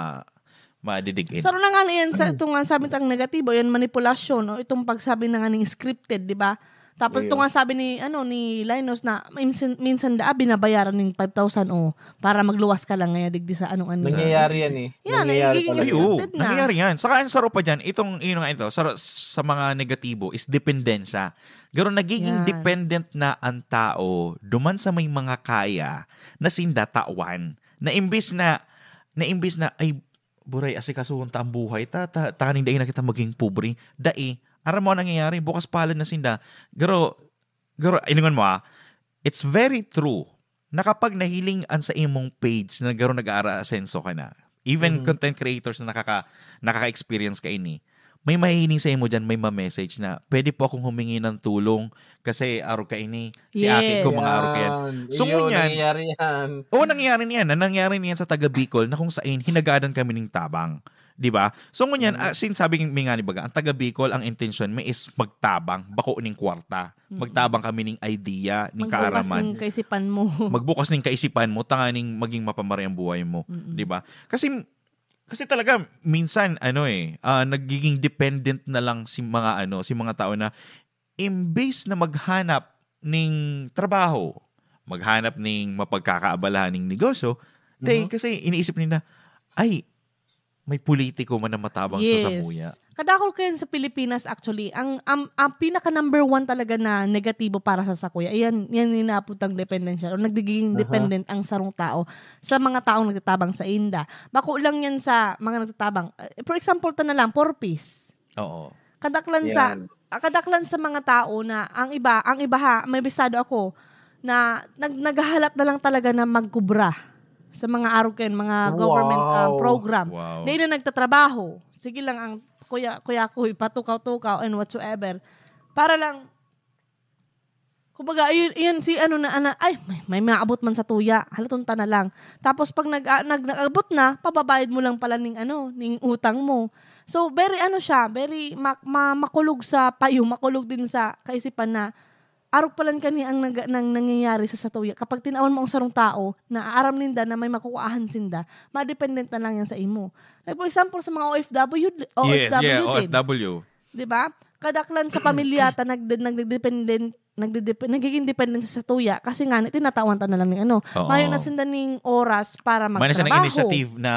madidigin. Saro na nga na yan sa itong nga sabi tang negatibo, yan manipulasyon o itong pagsabi na nga ning scripted, di ba? Tapos Iyo. itong nga sabi ni ano ni Linus na minsan, minsan daa binabayaran ning five thousand o para magluwas ka lang ngayon digdi sa anong ano. Nangyayari yan eh. Yan, Nangyayari nagiging talaga. Ay, oo. scripted na. Nangyayari yan. Saka ang saro pa dyan, itong, yun nga ito, sa, sa mga negatibo is dependensya. Pero nagiging Yan. dependent na ang tao duman sa may mga kaya na sinda tawan. Na imbis na, na imbis na, ay, buray, asikasuhon ta ang buhay ta, ta, tanganing dai na kita maging pobre. Dai, aram mo ang nangyayari, bukas palad na sinda. Pero, pero, ilingon mo ah, it's very true na kapag nahiling an sa imong page na garo nag-aarasenso ka na, even Mhm. content creators na nakaka, nakaka-experience ka ini, may mahihiling sa imo dyan, may ma-message na, "Pwede po akong humingi ng tulong kasi arog ka ini, si aki ko mga arog ka yan." Yan. So, Iyo, ngunyan, nangyayari yan. Oo, nangyayari niyan. Na nangyayari niyan sa taga Bicol na kung sain hinagadan kami ning tabang. Di ba? So, ngunyan, Mm. ah, since sabi mi nga ni baga, ang taga Bicol, ang intensyon mi is magtabang, bako ning kwarta. Mm. Magtabang kami ning idea, ning Magbukas kaaraman. ning kaisipan mo. Magbukas ning kaisipan mo, tanganing maging mapamari ang buhay mo. Mm-mm. Di ba? Kasi, kasi talaga, minsan, ano eh, ah, nagiging dependent na lang si mga, ano, si mga tao na imbis na maghanap ning trabaho, maghanap ning mapagkakaabalahan ning negosyo, dahil Mhm. kasi iniisip nila, ay, may politiko man na matabang sa Yes. samuya. Kadakol kayan sa Pilipinas actually. Ang, ang, ang pinaka number one talaga na negatibo para sa sakuya, yan, yan yung naaputang dependensya o nagiging Aha. dependent ang sarong tao sa mga taong nagtatabang sa inda. Bako lang yan sa mga nagtatabang. Eh, for example, ta na lang, four Ps. Oo. Kadaklan sa Yan. ah, kadaklan sa mga tao na ang iba, ang iba ha, may bisado ako na nag, naghahalat na lang talaga na magkubra sa mga arog kayan, mga government um, Wow. program. Wow. Dahil na nagtatrabaho. Sige lang ang kuya, kuya ko, ipatukaw-tukaw and whatsoever. Para lang, kumbaga, ayun, ayun, si ano na, ana, ay, may, may maabot man sa tuya. Halaton ta na lang. Tapos pag nag, ah, nag, nag-abot na, pababayad mo lang pala ning ano, ning utang mo. So, very ano siya, very ma, ma, makulog sa payo, makulog din sa kaisipan na arog palan kani ang nag, nang nangyayari sa satuya. Kapag tinawan mo ang sarong tao na aaram ninda na may makukuahan sinda, madependent na lang yan sa imo. Like for example, sa mga O F W, Yes, yeah, O F W din. O F W. Di ba? Kadaklan sa pamilya ta nag, nagdedependen nagdedep, nagiging dependent sa satuya kasi nga ni tinatawan ta na lang ning ano. Oo. Mayo na sinda ning oras para May na siya ng magtrabaho. Initiative na,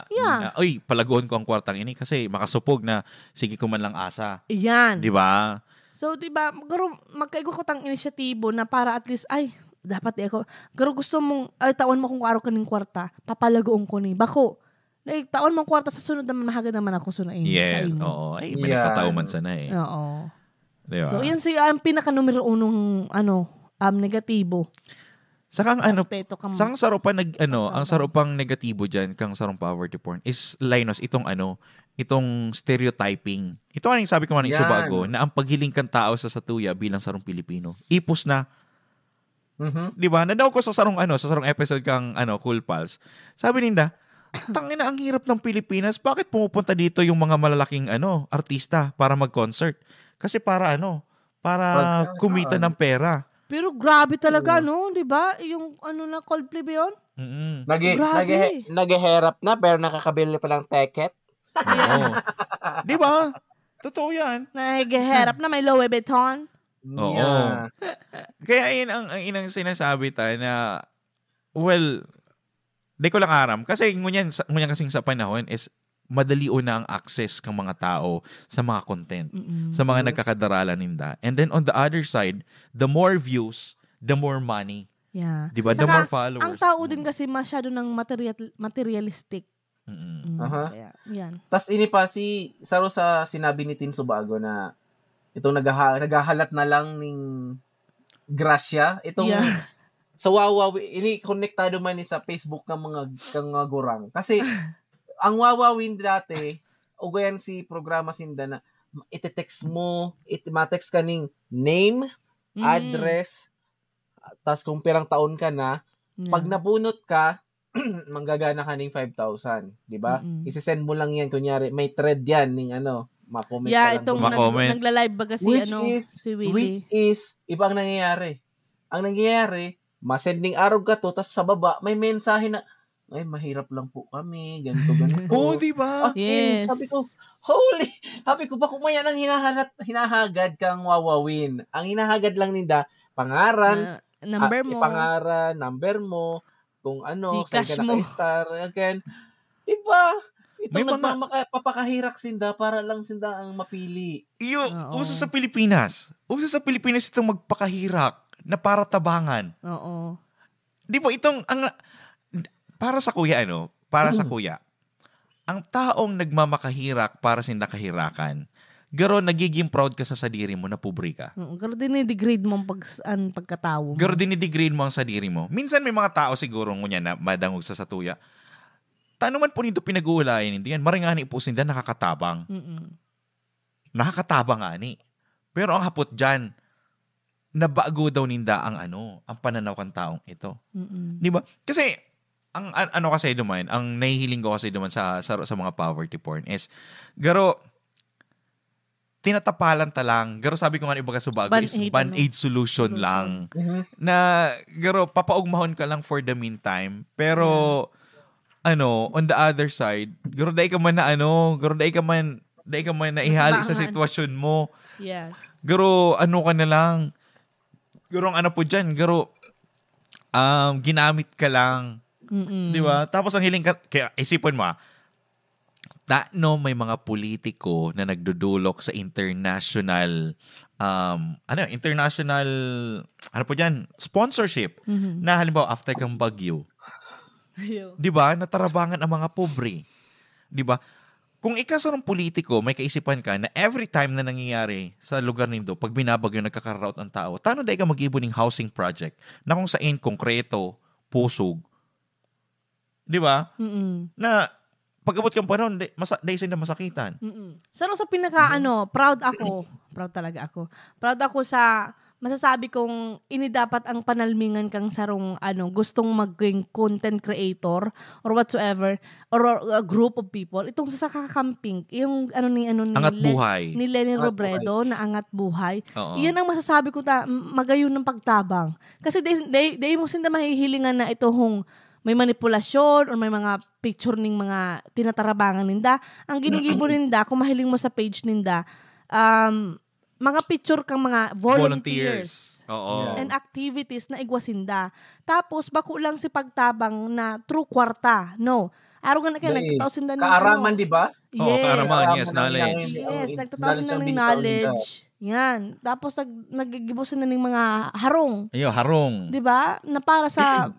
Yeah. na, "Uy, palaguon ko ang kwartang ini kasi makasupog na sige ko man lang asa." Iyan. Di ba? So, di ba, garo, magkaigo ko tang inisyatibo na para at least, ay, dapat di ako, garo gusto mong, ay, tawan mo kung araw kaning kwarta, papalaguon ko ni. Bako, like, tawan mong kwarta sa sunod naman, mahagad naman ako sunod sa Yes, imo. oo. Ay, may Yan. nagtatao man sana eh. Oo. Di ba? So, yan si, ang pinaka numero unong, ano, um, negatibo. Saka ang Sa ano, aspeto kang saka ang saro pa nag, ano, ang pagkakataon. Saro pang negatibo diyan kang sarong poverty porn is Linus itong ano, itong stereotyping. Ito ang sabi ko nga ng Yan. subago na ang paghiling kan tao sa satuya bilang sarong Pilipino. Ipos na. Mhm. Di ba? Nadangog ko sa sarong, ano, sa sarong episode kang, ano, Cool Pals. Sabi ninda, "Tangina, ang hirap ng Pilipinas. Bakit pumupunta dito yung mga malalaking, ano, artista para mag-concert? Kasi para, ano, para Pagka- kumita ng pera." Pero grabe talaga, Oo. No? Di ba? Yung ano na, Coldplay ba yun? Mm. Nag- Grabe. nag- naghaharap na pero nakakabili pa ng ticket. Oo. Di ba? Totoo yan. Naghaharap na, may Louis Vuitton. Oo. Yeah. Kaya yun ang, ang inang sinasabi ta na, well, di ko lang aram. Kasi ngunyan, sa- ngunyan kasing sa panahon is madali na ang access ng mga tao sa mga content, Mm-mm. sa mga Mm. nagkakadarala ninda. And then on the other side, the more views, the more money. Yeah. Di ba? The Saka, more followers. Ang tao din kasi masyado ng material, materialistic. Mm-mm. Mm, Aha. Kaya, yan. Tas ini pa si saro sa sinabi ni Tin Subago na itong naghaha- naghahalat na lang ning grasya, itong Yeah. sa Wawawi, ini konektado man ni sa Facebook ng mga kang mga gurang. Kasi ang Wawawin dati, ugayan si programa sinda na iti-text mo, iti ma-text ka ning name, Mm. address, tas kung pirang taon ka na, Yeah. pag nabunot ka, manggagana ka ning five thousand, di ba? Mm-mm. Isi-send mo lang yan, kunyari, may thread yan, ning ano, ma-comment Yeah, ka lang itong doon. Ma-comment. nag- nagla-live baga si Which ano, is, si Willie. which is, iba ang nangyayari. Ang nangyayari, ma-send ning arog ka to, tas sa baba, may mensahe na, "Ay, mahirap lang po kami, ganito, ganito." Oo, di ba? As in, Yes. sabi ko, "Holy!" Sabi ko, "Bako mayan ang hinahanat, hinahagad kang Wawawin. Ang hinahagad lang ninda, pangaran, Na, number ah, mo. ipangaran, number mo, kung ano, saan GCash ka mo. naka-star, again." Diba? Itong May mga nagmamaka- papakahirak sinda para lang sinda ang mapili. Iyo, Oo. uso sa Pilipinas. Uso sa Pilipinas itong magpakahirak na para tabangan. Oo. Di ba itong, ang, para sa kuya, ano? Para sa kuya, ang taong nagmamakahirak para sa nakahirakan, garo nagiging proud ka sa sadiri mo na pobre ka. Oo. Pero dinidegrade mo ang, pag, ang pagkatawo mo. Garo dinidegrade mo ang sadiri mo. Minsan may mga tao siguro ngunyan na madangog sa satuya. Tano man po nito pinag-uulayan, hindi yan. Maringani po sinda nakakatabang. Mm-mm. Nakakatabang ani. Pero ang hapot dyan, nabago daw ninda ang ano, ang pananaw kan taong ito. Mm-mm. Di ba? Kasi, ang an- ano kasi duman, ang nahihiling ko kasi duman sa, sa, sa mga poverty porn is, garo, tinatapalan ta lang. Garo sabi ko nga iba ka subago is Band-aid, band-aid ano? solution Solution. lang. Mhm. Na, garo, papaugmahon ka lang for the meantime. Pero, ano, on the other side, garo, dai ka man na ano, garo, dai ka man, dai ka man na ihali sa Tabangan. Sitwasyon mo. Yes. Garo, ano ka na lang. Garo, ang ano po dyan, garo, um, ginamit ka lang. Mm-mm. Di ba? Tapos ang hiling ka, kaya isipon mo ah, tano may mga politiko na nagdudulok sa international, um, ano, international, ano po dyan, sponsorship. Mhm. Na halimbawa, after kang Bagyo, Ayaw. di ba, natarabangan ang mga pobre. Di ba? Kung ikaw sa politiko, may kaisipan ka na every time na nangyayari sa lugar nindo, pag binabagyo, nagkakararaot ang tao, tano dai ka mag-ibo ning housing project na kung saan konkreto, pusog, di ba? Mm-mm. Na pag-abot kang panahon, di, masa, dai sila masakitan. Mm-mm. Saro sa pinaka, ano, proud ako. Proud talaga ako. Proud ako sa masasabi kong ini dapat ang panalmingan kang sarong, ano, gustong maging content creator or whatsoever, or a group of people. Itong sa kakamping, yung ano ni, ano ni Angat Len- buhay. ni Leni Angat Robredo na Angat Buhay. Oo. Iyan ang masasabi ko ta, m- magayon ng pagtabang. Kasi dai, dai, dai mo sinda mahihilingan na ito hong may manipulasyon or may mga picture ning mga tinatarabangan ninda. Ang ginigibo ninda, kung mahiling mo sa page ninda, um, mga picture kang mga volunteers. Oo. And activities na igwa sinda. Tapos, bako lang si pagtabang na through kwarta, no? Araw nga na kaya, Dai. nagtataw sinda ng Kaaraman, ano. di ba? Oo, kaaraman, yes, Kaaraman knowledge. ang- Yes, ang nagtataw sinda knowledge ang ng binibitaw ninda. knowledge. Yan. Tapos, nag, nagigibo sinda ng mga harong. Iyo, harong. Di ba? Na para sa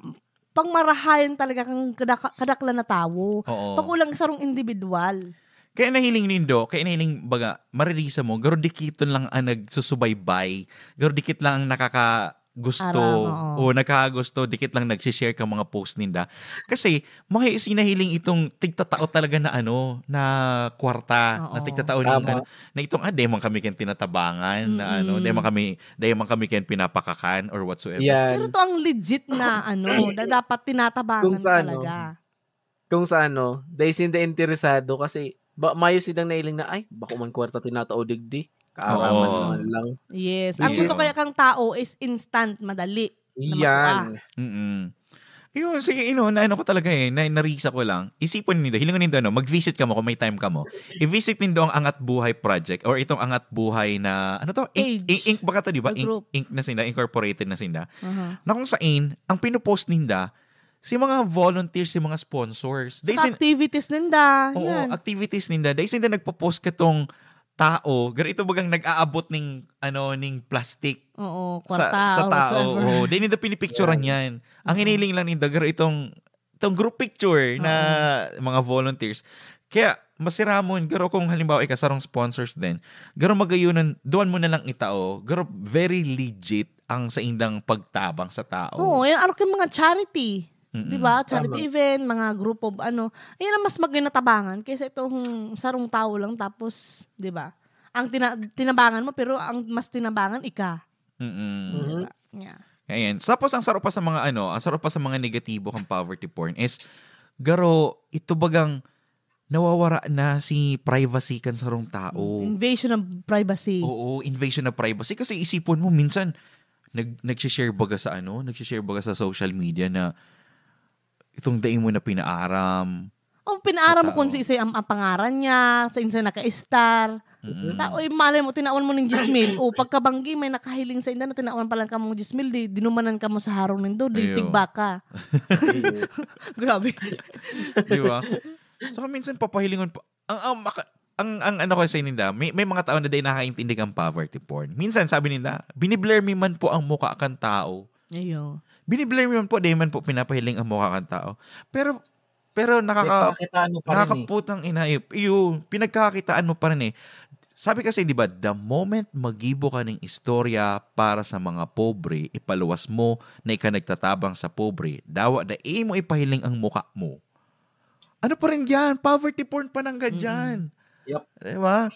pangmarahayan talaga kang kadaka- kadaklan na tawo. Oo. Pakulang sarong individual. Kaya nahiling nindo, kaya nahiling baga, maririsa mo, garo dikiton lang ang nagsusubaybay, garo dikit lang ang nakaka, gusto. Aram, oo. O nagkakagusto, dikit lang nagsishare ka mga post ninda. Kasi, mga sinahiling itong tigtatao talaga na ano, na kwarta, na Oo. tigtatao ng Tama. ano, na itong, "Ah, dai man kami kan tinatabangan," na ano, Mm-mm. "Dai man kami, dai man kami kan pinapakakan," or whatsoever. Yan. Pero to ang legit na ano, na dapat tinatabangan Kung sa ano, talaga. Kung sa ano, dai sinda interesado kasi ba, mayo sindang nailing na, "Ay, bako man kwarta tinatao digdi. Kaaraman Oo. naman lang." Yes. Ang Which gusto is kaya kang tao is instant, madali na Yan. makuha. Mm. Yun, sige, ino, na ano ko talaga eh, na, narisa ko lang. Isipon nindo, hilingon nindo, ano, mag-visit ka mo kung may time ka mo. I-visit nindo ang Angat Buhay Project or itong Angat Buhay na, ano to? Inc, Page. Inc, Inc ba ka to, di ba? The Inc, group. Inc na sinda, incorporated na sinda. Aha. Na kung sain, ang pinupost ninda, si mga volunteers, si mga sponsors. Dai Saka sin-, activities ninda, oo, yan. Activities ninda. Dai sinda nagpo-post katong tao, garo ito bagang nag-aabot ning, ano, ning plastic Oo, sa, kwarta sa or tao. Whatsoever. Oo, dai ninda pinipicturan Yan. yan. Ang Oo. hiniling lang ninda, garo itong, itong group picture na Oo. mga volunteers. Kaya, masiramon, garo kung halimbawa, ika, sarong sponsors din, garo magayunan, duan mo na lang itao, garo very legit ang saindang pagtabang sa tao. Oo, yung ano kay mga charity. Mm-mm. Di ba? Charity Tama. event, mga group of ano. Ayun ang mas maganda tabangan kaysa itong sarong tao lang tapos, di ba? Ang tina-, tinabangan mo pero ang mas tinabangan ika. Mm-mm. Mhm. Di ba? Yeah. Ayan. Tapos ang saro pa sa mga ano, ang saro pa sa mga negatibo kang poverty porn is garo ito bagang nawawara na si privacy kan sarong tao. Mm, invasion of privacy. Oo, invasion of privacy. Kasi isipon mo, minsan, nag-, nagsishare baga sa ano, nagsishare baga sa social media na itong dai mo na pinaaram. O, pinaaram mo Sa kung tao. si, si ang, ang pangaran niya, sa insa naka-star. Mm. Ta-, oy, malay mo, tinawan mo ning diyes mil. O, pagkabanggi, may nakahiling sa inda na tinawan pa lang kamo diyes mil, di, dinumanan kamo sa harong nindo, di Ayo. tigbaka. Grabe. Di ba? Saka minsan papahilingon pa, ang, ang, maka-, ang, ang ano ko sa ininda, may, may mga tao na dai nakaintindi kang poverty porn. Minsan, sabi ninda, "Biniblur mi man po ang mukha kan tao." Ayo. Biniblur mi man po, dai man po pinapahiling ang mukha kan tao. Pero, pero nakaka-, Pinagkakitaan mo pa rin eh. nakakaputang ina, eh. Iyo, pinagkakitaan mo pa rin eh. Sabi kasi, di ba, the moment magibo ka ning istorya para sa mga pobre, ipaluwas mo na ika nagtatabang sa pobre, dawa dai mo ipahiling ang mukha mo. Ano pa rin yan? Poverty porn pa nanggad Mm-mm. yan. Yup. Di ba?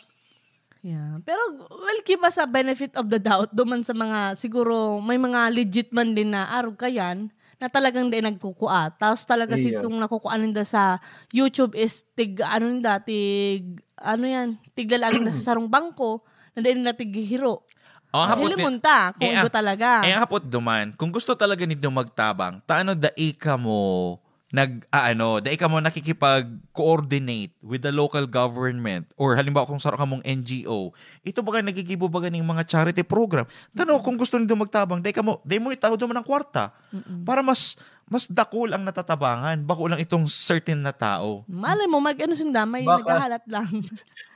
Yeah. Pero, well, give us a benefit of the doubt. Duman sa mga, siguro, may mga legit man din na arog kayan na talagang di nagkukua. Tapos talaga Iya. sitong nakukuha ninda sa YouTube is tig, ano ninda, tig, ano yan, tiglalaan ninda sa sarong bangko na di ninda tighihiro. Oh, hapot Hilingon ni-, ta kung eh, igo ah, talaga. eh, hapot duman, kung gusto talaga nindo magtabang, ta ano dai kamo nag, ah, ano, dai kamo nakikipag-coordinate with the local government or halimbawa kung saro kamong N G O, ito baga nagigibo baga ning mga charity program. Tano, kung gusto nindo magtabang, dai kamo, dai mo itao duman ang kwarta Mm-mm. para mas, mas dakul ang natatabangan, bako lang itong certain na tao. Malay mo, mag-ano sinda, may Baka, naghahalat lang.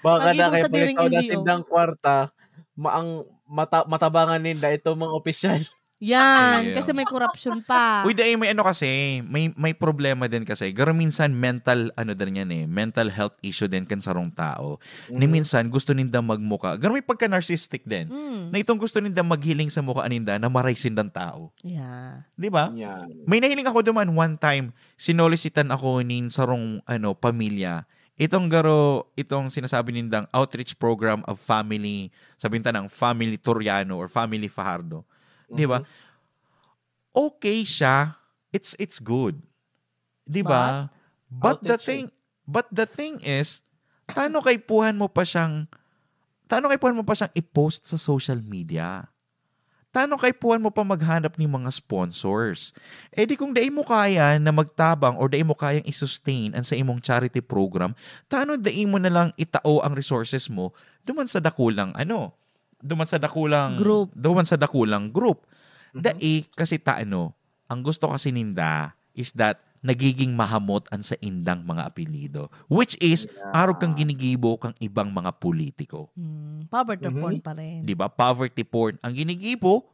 baka Mag-ibong na kayo sa diring pag ikaw na N G O. sindang kwarta, ma-, ang mata-, matabangan ninda itong mga opisyal. Yan, Ayun. kasi may korupsyon pa. Uy, dai, may ano kasi, may, may problema din kasi. Garo minsan mental, ano din yan eh, mental health issue din kan sarong tao. Ni Mhm. minsan, gusto ninda magmuka. Garo may pagka-narcissistic din. Mm. Na itong gusto ninda maghiling sa mukha ninda na maray sindang tao. Yeah. Di ba? Yan. May nahiling ako duman one time, sinolisitan ako nin sarong, ano, pamilya. Itong garo, itong sinasabi nindang outreach program of family, sabihin ta ng family Toriano or family Fajardo. Di ba? Mhm. Okay siya. It's, it's good. Di ba? But, But the outlet siya eh. thing, but the thing is, tano kaipuhan mo pa siyang, tano kaipuhan mo pa siyang i-post sa social media? Tano kaipuhan mo pa maghanap ning mga sponsors? Eh di kung dai mo kaya na magtabang or dai mo kayang i-sustain ang sa imong charity program, tano dai mo na lang itao ang resources mo duman sa dakulang ano, duman sa dakulang Group. duman sa dakulang group. Mhm. Dai kasi ta ano, ang gusto kasi ninda is that nagiging mahamot ang saindang mga apelyido, which is Yeah. arog kang ginigibo kang ibang mga politiko. Mm, poverty Mhm. porn pa rin. Di ba? Poverty porn. Ang ginigibo,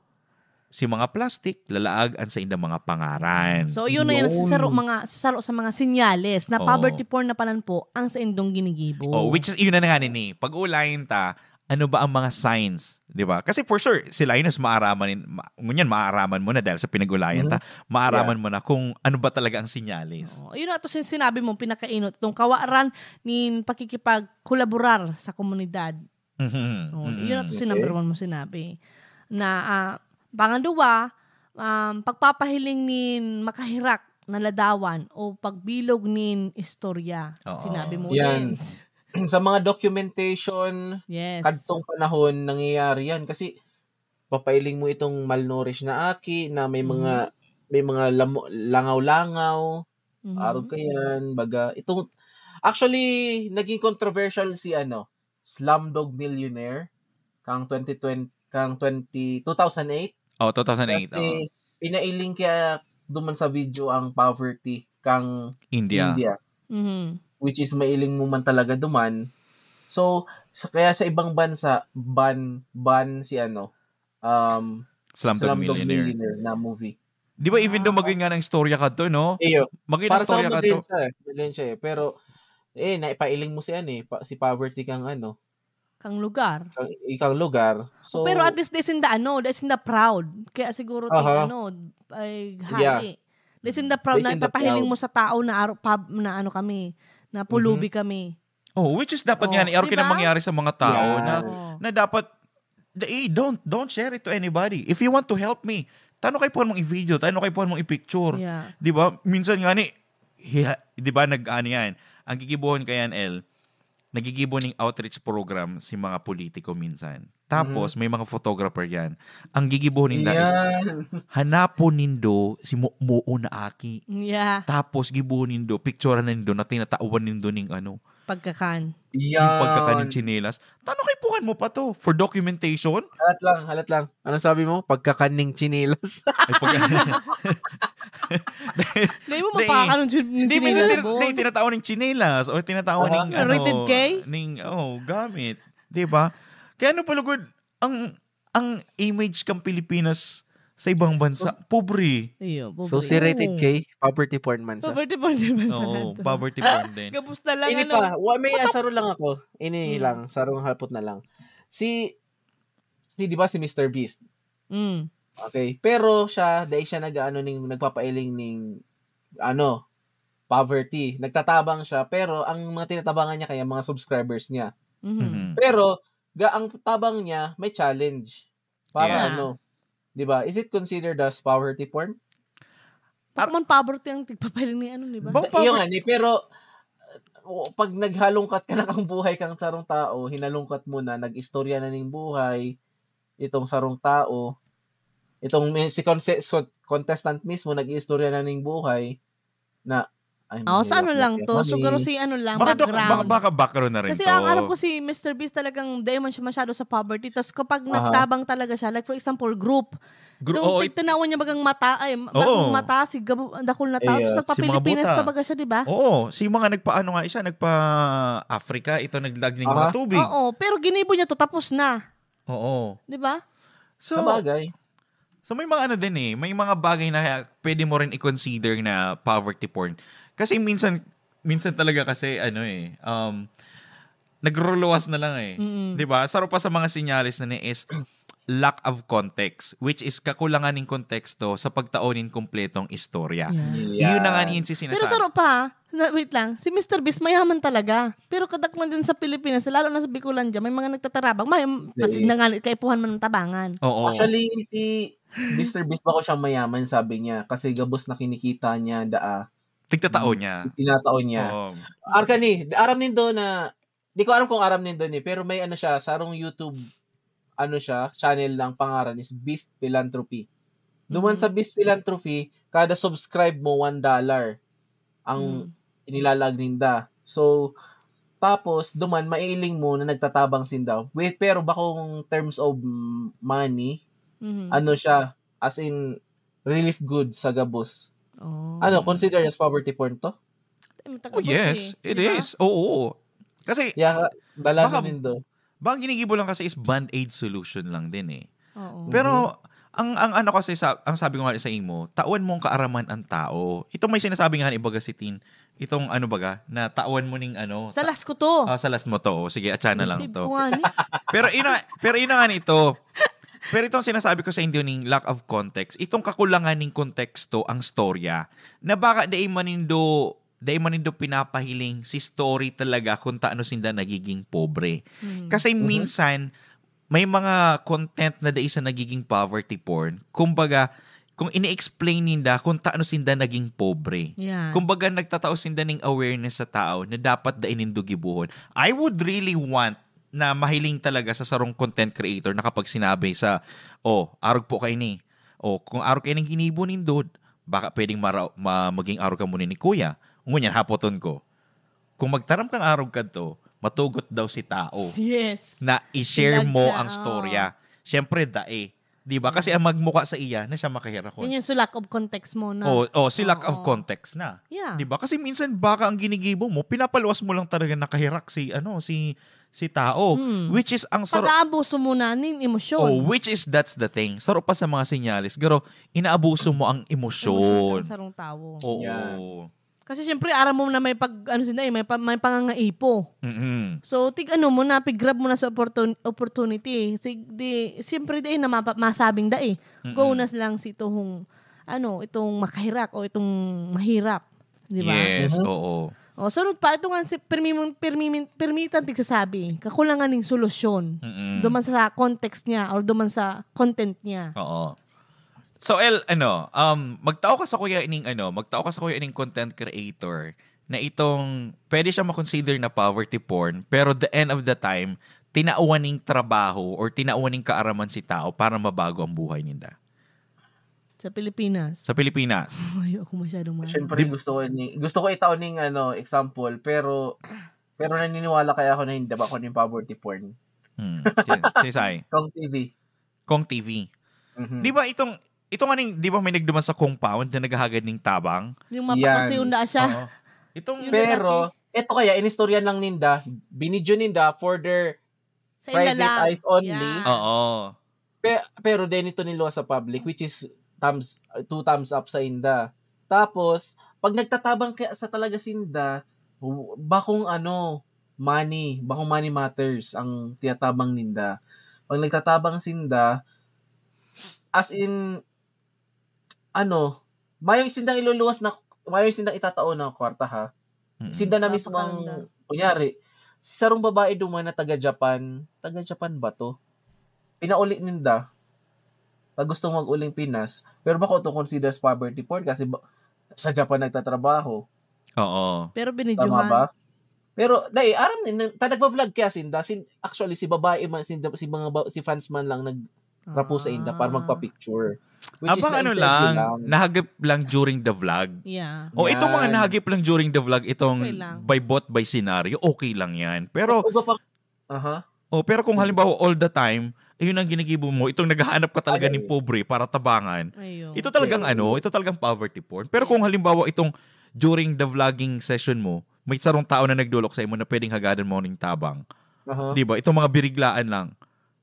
si mga plastic, lalaag ang saindang mga pangaran. So, yun na yun, Yun. sa saro, mga, sa saro sa mga sinyales na Oo. poverty porn na palan po ang saindong ginigibo. Oh, which is, yun na nga nini. Pag-ulayin ta, ano ba ang mga signs, di ba? Kasi for sure, si Linus maaraman, in, ma, ngunyan maaraman mo na dahil sa pinag-ulayan ta, maaraman mo na kung ano ba talaga ang sinyalis. Oo. Yun na to, sin- sinabi mo, pinakainot, itong kawaran nin pakikipagkolaborar sa komunidad. Mhm. Oh, Mhm. yun na to si number one mo sinabi. Na, ah, pangaduwa, um, pagpapahiling nin makahirak na ladawan o pagbilog nin istorya. Oo. Sinabi mo Yan. din. Sa mga documentation, Yes. kadtong panahon nangyayari yan kasi papailing mo itong malnourished na aki na may mga may mga lamo- langaw-langaw, Mhm. arog kayan, baga itong actually naging controversial si ano, Slumdog Millionaire kang twenty twenty kang twenty two thousand eight Oh, two thousand eight. Kasi Oh. pinailing kaya duman sa video ang poverty kang India. India, Mhm. which is mailing mo man talaga duman. So, sa, kaya sa ibang bansa, ban, ban si ano, um, Slumdog Slumdog Millionaire. Millionaire na movie. Di ba even though maging nga ng istorya ka to, no? Iyo. Maging ng Para sa istorya ka to. Madeleine siya eh. Madeleine siya eh. Pero, eh, naipailing mo si ano eh, pa, si poverty kang ano, Kang lugar. kang, ikang lugar. So, Pero at least, di sinda ano, di sinda proud. Kaya siguro, ting, Aha. ano, ay, Yeah. hali. Di sinda proud Di na sinda ipapahiling proud. mo sa tao na, aro, pub, na ano kami, na pulubi kami. Oh, which is dapat Oh, nga, ni, or di ba? kinang mangyari sa mga tao Yeah. na, Oo. na dapat, eh, don't, don't share it to anybody. If you want to help me, tano kay puhan mong i-video, tano kay puhan mong i-picture. Yeah. Di ba? Minsan nga ni, hiha- di ba, nag-ano yan, ang gigibuhon kayan, El, nagigibo ning outreach program si mga politiko minsan. Tapos, may mga photographer yan. Ang gigibuhon nila is, Yan. hanapon nindo si mo, muo na aki. Yeah. Tapos, gibuhon nindo, picturean nindo na tinatawan nindo ning ano, Pagkakan. Yan. yung pagkakaning tsinelas. Tano kay puhan mo pa to? For documentation? Halat lang, halat lang. Anong sabi mo? Pagkakaning chinelas. Ay, pag- Dahil mo Di, mapakakan ng Hindi, minsan chinelas tin- mo. Di, tinatao ng chinelas o tinatao Aha. ng ano, Rated K? Ning, oh, gamit. Di ba? Kaya ano palugod, ang, ang image kang Pilipinas sa ibang bansa, pobre. Iyo, So, pobre. si Rated K, poverty porn man siya. Poverty porn din ba? Oo, poverty porn din. Gabos na lang, Ini ano? pa, wa, may asaro lang ako. Ini Hmm. lang, sarong halpot na lang. Si, si, di ba, si Mister Beast? Mm. Okay. Pero siya, dahil siya nag-ano ning, nagpapailing ning, ano, poverty. Nagtatabang siya, pero ang mga tinatabangan niya kaya mga subscribers niya. Mhm. Mhm. Pero, ga, ang tabang niya, may challenge. Para Yes. ano, di ba? Is it considered as poverty porn? Bako man poverty ang tigpapahiling ni ano, di ba? Bang Iyo power- nga ni, pero uh, pag naghalungkat ka na kang buhay kang sarong tao, hinalungkat mo na, nag-istorya na ning buhay, itong sarong tao, itong may, si conse- so, contestant mismo, nag-istorya na ning buhay, na, ay, Oh, sa ano mahirap lang na to? kami. Siguro si ano lang, Baka, doc, background. baka, baka background na rin Kasi to. Ang alam ko si Mister Beast talagang dahil man siya masyado sa poverty. Tapos kapag Aha. nagtabang talaga siya, like for example, group. Gru- Kung oh, it- tigtanawan niya bagang mata, ay, Oo. bagong mata, si gabo, dakul na tao. Iya. Tapos Si mga nagpa-Pilipinas buta. pa baga siya, di ba? Oo, si mga nagpaano nga siya, nagpa-Africa, ito naglag ning mga Aha. tubig. Oo, pero ginibo niya to, tapos na. Oo. Di ba? So, Sabagay. so may mga ano din eh, may mga bagay na pwede mo rin i-consider na poverty porn. Kasi minsan, minsan talaga kasi ano eh, um, nagruluwas na lang eh. Mm. 'Di ba? Saro pa sa mga sinyalis na ni is lack of context, which is kakulangan ng konteksto sa pagtao nin kompletong istorya. Yeah. Iyo na nga niyan si Pero sinasabi. saro pa, na, wait lang, si Mister Beast mayaman talaga. Pero kadaklan din sa Pilipinas, lalo na sa Bicolandia, may mga nagtatarabang. May, kasi Yes. nanganit kaipuhan man ng tabangan. Oo. Actually, si Mister Beast bako siyang mayaman, sabi niya, kasi gabos na kinikita niya daa. Tigtatao niya. Tinatao niya. Oo. Arka ni, aram nindo na, di ko aram kung aram nindo ni, pero may ano siya, sarong YouTube, ano siya, channel na ang pangaran is Beast Philanthropy. Duman Mm. sa Beast Philanthropy, kada subscribe mo, one dollar ang Mm. inilalag ninda. So, tapos, duman, maiiling mo na nagtatabang sinda. Wait, pero bakong terms of money, Mhm. ano siya, as in, relief goods sa gabos. Oh. Ano, consider as poverty porn to? Ay, matagal Oh, yes, eh, it di ba? is. Oo. Kasi, Kaya, dalanan Baka- nindo. baka ginigibo lang kasi is band-aid solution lang din eh. Oo. Pero, ang ang ano kasi, sa, ang sabi ko nga sa imo, tawan mong kaaraman ang tao. Ito may sinasabi nga ni Ibaga si Tin, Itong ano baga, na tawan mo ning ano, Sa ta- last ko to. Ah, sa last mo to. O, sige, atyan na lang Save to. ko nga ni. Pero ina, pero ina nga nito. Pero itong sinasabi ko sa inyo ning lack of context, itong kakulangan ning konteksto ang storya, na baka dai manindo, dai manindo pinapahiling si story talaga kung taano sinda nagiging pobre. Hmm. Kasi Mhm. minsan, may mga content na dai sa nagiging poverty porn. Kumbaga, kung ini-explain ninda kung taano sinda naging pobre. Yan. Kumbaga, nagtatao sinda ning awareness sa tao na dapat dai nindo gibohon. I would really want na mahiling talaga sa sarong content creator na kapag sinabi sa, "Oh, arog po kayo ni. Oh, kung arog kayo ning ginibo nindo, baka pwedeng mara- ma- maging arog ka muna ni kuya." Ngunyan, hapoton ko. Kung magtaram kang arog kadto, matugot daw si tao Yes. na i-share Silag mo siya, ang oo. storya. Siyempre, dae. Di ba? Kasi ang magmuka sa iya na siya makahirakon. Yun yung so lack of context mo na. Oh, oh, si lack of Oo. context na. Yeah. Di ba? Kasi minsan baka ang ginigibo mo, pinapaluwas mo lang talaga nakahirak si ano, si si tao, Hmm. which is ang saro- Pag-aabuso mo na ning emosyon. Oh, which is, that's the thing. Saro pa sa mga senyales, pero inaabuso mo ang emosyon. Emosyon ng sarong tawo. Oo. Yeah. Kasi syempre, aram mo na may pag, ano sila eh, may, pa, may pangangaipo. Mm-mm. So, tig ano mo na, pig-grab mo na sa opportun- opportunity. Sig, di, syempre, di na mapa, masabing da eh. Go Mm-mm. na lang si itong, ano, itong makahirak o itong mahirap. Di ba? Yes, Mhm. oo. O, sunod pa, ito nga si permi-, permi-, permitan tigsasabi, kakulangan ning solusyon. Mm-mm. Duman sa context niya or duman sa content niya. Oo. So, El, ano, um, magtao ka sa kuya ining, ano, magtao ka sa kuya ining content creator na itong, pwede siya makonsider na poverty porn, pero the end of the time, tinawan ning trabaho or tinawan ning kaaraman si tao para mabago ang buhay ninda. Sa Pilipinas. Sa Pilipinas. Ay, ako masyadong mahal. Siyempre, Di- gusto ko ni, gusto ko itaw ning, ano, example, pero, pero naniniwala kaya ako na hindi ba ako ning poverty porn. Hmm. Si, si Sai. Kong T V. Kong T V. Mhm. Di ba itong, itong aning, di ba may nagduman sa compound na naghahagad ning tabang? Yung Yan. mapakasiunda siya. Oo. Itong Yung Pero, lalaki. eto kaya, inistorya lang ninda, binidyo ninda for their Sa private inlalaw. eyes only. Yeah. Oo. Pe-, pero then ito niluwas sa public, which is thumbs, two thumbs up sa inda. Tapos, pag nagtatabang kaya sa talaga sinda, w-, bakong ano, money, bakong money matters ang tiyatabang ninda. Pag nagtatabang sinda, as in, ano, mayo sindang iluluwas na, mayo sindang itatao na kwarta, ha. Mm. Sinda na mismo ang, Napakaganda. kunyari, si sarong babae duman na taga Japan, taga Japan ba to? Pinauli ninda, na gustong mag-uling Pinas, pero bako to consider as poverty porn kasi ba, sa Japan nagtatrabaho. Oo. Pero Tama binidyohan. ba? Pero, dai, aram ni, ta nagva-vlog kaya sinda. Sin, actually, si babae man, sinda, si mga ba, si fans man lang nag-, rapo sa inda para Ah. magpa-picture. Which is Abang ano na-interview lang, lang. nahagip lang during the vlog. Yeah. O, itong mga Yan. nahagip lang during the vlog, itong Okay lang. by bot, by scenario, okay lang yan. Pero, Uga pa, aha. Oh, pero kung Sige. halimbawa all the time, yun ang ginigibo mo, itong naghahanap ka talaga Ay, ng ay. pobre para tabangan, Ayun. ito talagang True. ano, ito talagang poverty porn. Pero kung halimbawa itong during the vlogging session mo, may sarong tao na nagdolok sa imo na pwedeng hagadan mo ning tabang. Aha. Di ba? Itong mga biriglaan lang.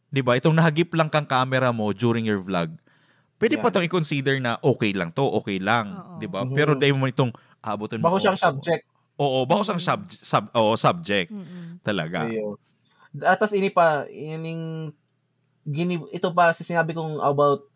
Di ba? Itong nahagip lang kang camera mo during your vlog. Pwede Yeah. pa itong i-consider na okay lang to, okay lang. Oo. Di ba? Mhm. Pero dahil mo itong abutin mo, Bako siyang oh, subject. Oo, bako siyang Mm. sub-, sub-, oo, subject. Mm-mm. Talaga. Ayo. Atas ini pa, ining gini-, ito pa, si sinabi kong about,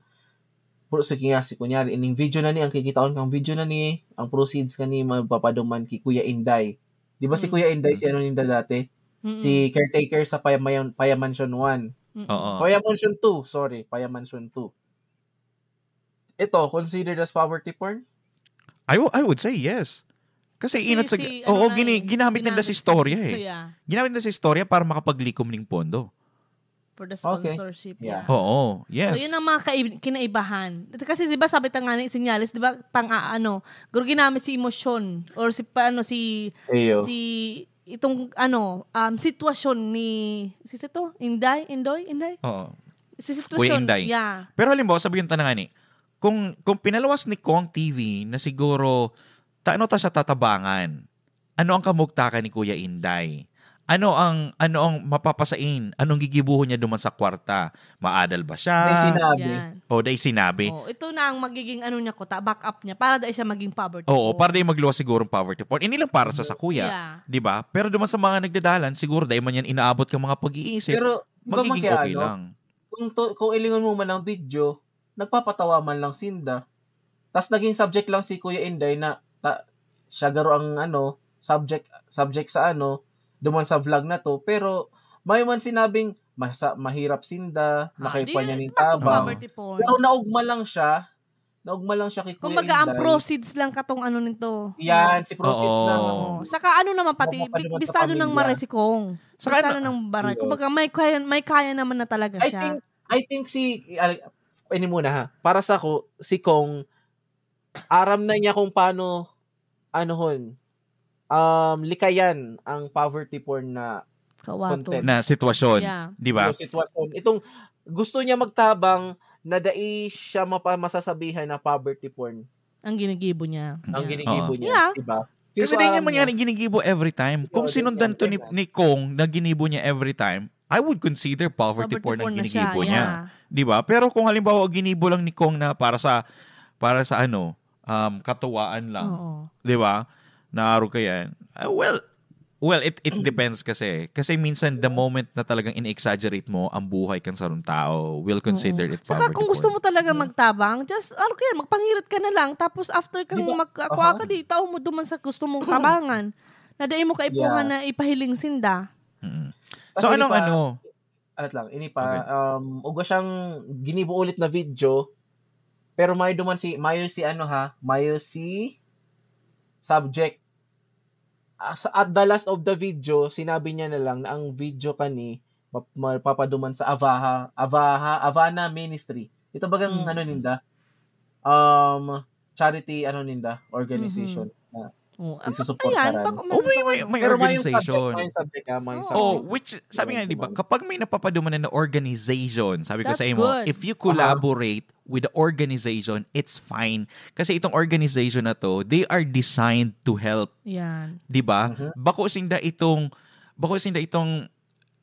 pro-, sige nga, si kunyari, ining video na ni, ang kikitaon kang video na ni, ang proceeds ka ni, magpapaduman ki Kuya Inday. Di ba si Mm. Kuya Inday, si ano ninda dati? Mm-mm. Si caretaker sa Paya-, Mayan-, Paya Mansion one. Mm-mm. Oo. Paya Mansion two, sorry, Paya Mansion two. Ito, considered as poverty porn? I w-, I would say yes. Kasi Si, inat sa si, ano oo, na gini-, eh, ginamit nila si ginamit istorya si, eh. yeah. Ginamit nila si istorya para makapaglikom ning pondo. For the Okay. sponsorship, Yeah. yeah. Oo, yes. So, yun ang mga kaib-, kinaibahan. Kasi, di ba, sabi ta nga ni Senyales, di ba, pang, ah, ano, guro ginamit si emosyon or si, pa, ano, si, Eyo. si, itong, ano, um, sitwasyon ni, si, si to, Inday, Indoy, Inday? Oo. Si Kuya sitwasyon, Inday. yeah. Pero halimbawa, sabihin ta na nga ni, kung, kung pinaluwas ni Kong T V na siguro, ta-, ano ta siya tatabangan? Ano ang kamugtakan ni Kuya Inday? Ano ang, ano ang mapapasain? Anong gigibuhon niya duman sa kwarta? Maadal ba siya? May sinabi. Yan. O dai sinabi? Oh, ito na ang magiging ano niya ko, ta, backup niya para dai siya maging poverty. Oo, porn. Para di magluwas siguro ng poverty porn. Ini lang para sa sakuya. Yeah. Di ba? Pero duman sa mga nagdadalan, siguro dai man yan inaabot kang mga pag-iisip. Pero, di ba, Magiging Maki, okay ano? Lang. Kung, to, kung ilingon mo man ang video, nagpapatawa man lang sinda. Tas naging subject lang si Kuya Inday na ta, siya garo ang ano, subject subject sa ano, duman sa vlog na to. Pero may man sinabing masa, mahirap sinda, Ah, nakaipa di, niya ning mas tabang. Poverty porn. Pero naugma lang siya. Naugma lang siya kay Kuya Kumbaga, ang Inday. Proceeds lang katong ano nito. Yan, si proceeds Oo. lang. Oo. Saka ano naman pati, Mapapadumot sa bistado ng pamilya. Maray si Kong. Saka Bistado ano- ng Maray. Yun. Kumbaga, may kaya, may kaya naman na talaga I siya. think I think si al- ini muna ha. Para sa ko, si Kong, aram na niya kung paano, ano hon, um, likayan ang poverty porn na Kawato. content. Na sitwasyon, Yeah. di ba? Yung sitwasyon. Itong gusto niya magtabang na dai siya mapa, masasabihan na poverty porn Ang ginigibo niya. ang Yeah. ginigibo Oo. niya, Yeah. di ba? Kasi Pero dai aram naman niya. Yan ginigibo every time. Kung Oo, sinundan yan, to ni, yan. Ni Kong na ginibo niya every time, I would consider poverty, Poverty porn ang porn na ginigibo siya, niya. Yeah. Di ba? Pero kung halimbawa ginibo lang ni Kong na para sa para sa ano, um, katuwaan lang. Oo. Di ba? Naaro ka yan. Ah, well, well, it it depends kasi. Kasi minsan the moment na talagang in-exaggerate mo ang buhay kan sarong tao, we'll consider Oo. it Saka poverty kung gusto porn. mo talaga magtabang, just, ano kaya, magpangirit ka na lang. Tapos after kang Di ba? magkakuha Aha. ka, di, tao mo duman sa gusto mong tabangan. Na dai mo kaipuhan Yeah. na ipahiling sinda. Mm. Tas So, hindi anong pa- ano? At lang, ini pa, Okay. um, ugwa siyang ginibo ulit na video, pero mayo duman si, mayo si ano ha, mayo si subject. Ah, sa, at the last of the video, sinabi niya na lang na ang video kani map- mapapaduman sa Avaha, Avaha, Avana Ministry. Ito bagang Mm. ano ninda? Um, charity ano ninda, organization na Oh, nagsusuportahan. Ayan, baka Oh, may, may, may Pero may yung organization. subject, may yung subject, ah, may Oo. subject. Oh, which, sabi nga, di ba, kapag may napapaduman na organization, sabi ko That's sa imo, good. If you collaborate with the organization, it's fine. Kasi itong organization na to, they are designed to help. Yan. Di ba? Mhm. Bako sinda itong, bako sinda itong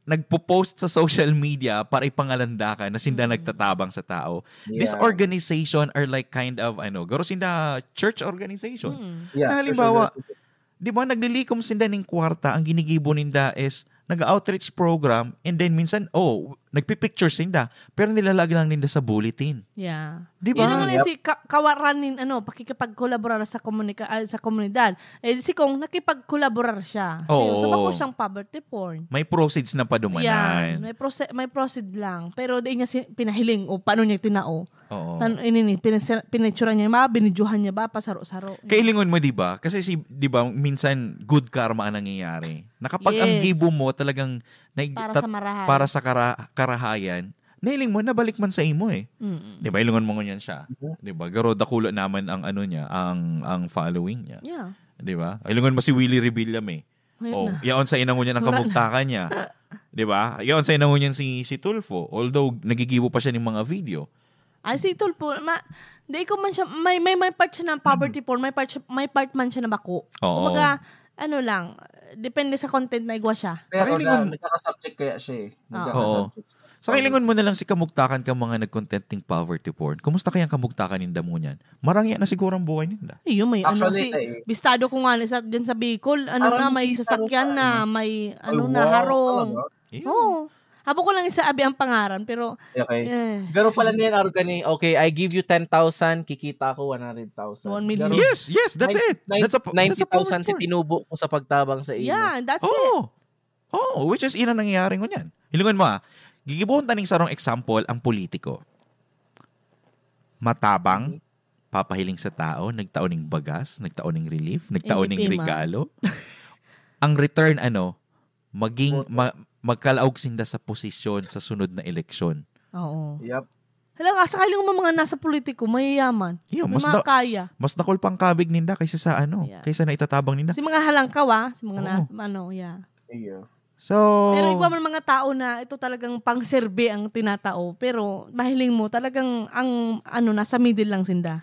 nagpo-post sa social media para ipangalandakan na sinda Mm. nagtatabang sa tao. This Yeah. organization are like kind of, ano, garo sinda church organization. Mm. Yeah, Na halimbawa, social justice. Di ba, naglilikom sinda ning kwarta, ang ginigibo ninda is nag-outreach program, and then minsan, oh, nagpipicture sinda, pero nilalag lang ninda sa bulletin. Yeah. Di ba? Yun naman Yep. si ka- kawaran nin, ano, pakikipagkolaborar sa komunika- ah, sa komunidad. Eh, si Kong, nakipagkolaborar siya. Oo. So, so bako siyang poverty porn. May proceeds na padumanan. Yan. May, proce- may proceed lang. Pero di niya si- pinahiling o paano niya tinao. Oo. Tan ini ni pinasa- pinitsura niya ba, binidyohan niya ba, pasaro-saro. Kailingon mo, di ba? Kasi si, di ba, minsan good karma ang nangyayari. Na kapag ang Yes. gibo mo talagang naig- Para tat- sa marahay. para sa kara- karahayan, nahiling mo, nabalik man sa imo eh. Mm-mm. Di ba? Ilingon mo ngunyan siya. Mhm. Di ba? Garo dakula naman ang ano niya, ang ang following niya. Yeah. Di ba? Ilingon mo si Willie Rebilla, eh. Ngayon Oh, na. yaon sa ina ngunyan ang Mura na. Kabugtakan niya. Di ba? Yaon sa ina ngunyan si, si Tulfo. Although, nagigibo pa siya ng mga video. Ay, si Tulfo, ma, di ko man siya, may, may, may part siya ng poverty porn, may part, siya- may part man siya na bako. Oo. Kumbaga, ano lang, depende sa content na igwa siya. Pero Sa kailingon- na, nagkaka-subject kaya siya eh. Ah. Nagkaka-subject. Sa kailingon mo na lang si Kamugtakan kang mga nag-content ning poverty porn. Kumusta kaya ang kamugtakan ninda ngunyan? Marangya na siguro ang buhay ninda. Iyo, may ano, Actually, si, eh. bistado ko nga sa, dyan sa Bicol, ano Parang na, may hindi sasakyan tama na, eh. may ano Ay, na, wow, harong. talaga? Eh, Oo. Habo ko lang isabi ang pangaran, pero, Okay. eh, Garo pala niya ang organi, okay, I give you ten thousand, kikita ko one hundred thousand. One million. Garo- Yes, yes, that's Nine- it. That's a, that's a ninety thousand poverty si porn. Tinubo ko sa pagtabang sa iyo. Yeah, that's it. Oo. Oo, which is, ina nangyayari ngunyan. Hilingon mo, ah. Gigibohon ta ning sarong example ang politiko. Matabang, papahiling sa tao, nagtao ning bagas, nagtao ning relief, nagtao ning Hindi, di ba? regalo. Ang return, ano, maging, Boto. ma- magkalaog sinda sa posisyon sa sunod na eleksyon. Oo. Yep. Hala nga, sa kailing mga nasa politiko, mayayaman. Yeah, May mas mga da- kaya. Mas dakul pang kabig ninda kaysa sa ano, Yeah. kaysa na itatabang ninda. Si mga halangkaw, ah. Si mga na, Oo. ano, yeah. Iyo. So, Pero igwa man mga tao na ito talagang pang-serve ang tinatao, pero mahiling mo, talagang ang, ano, nasa middle lang sinda.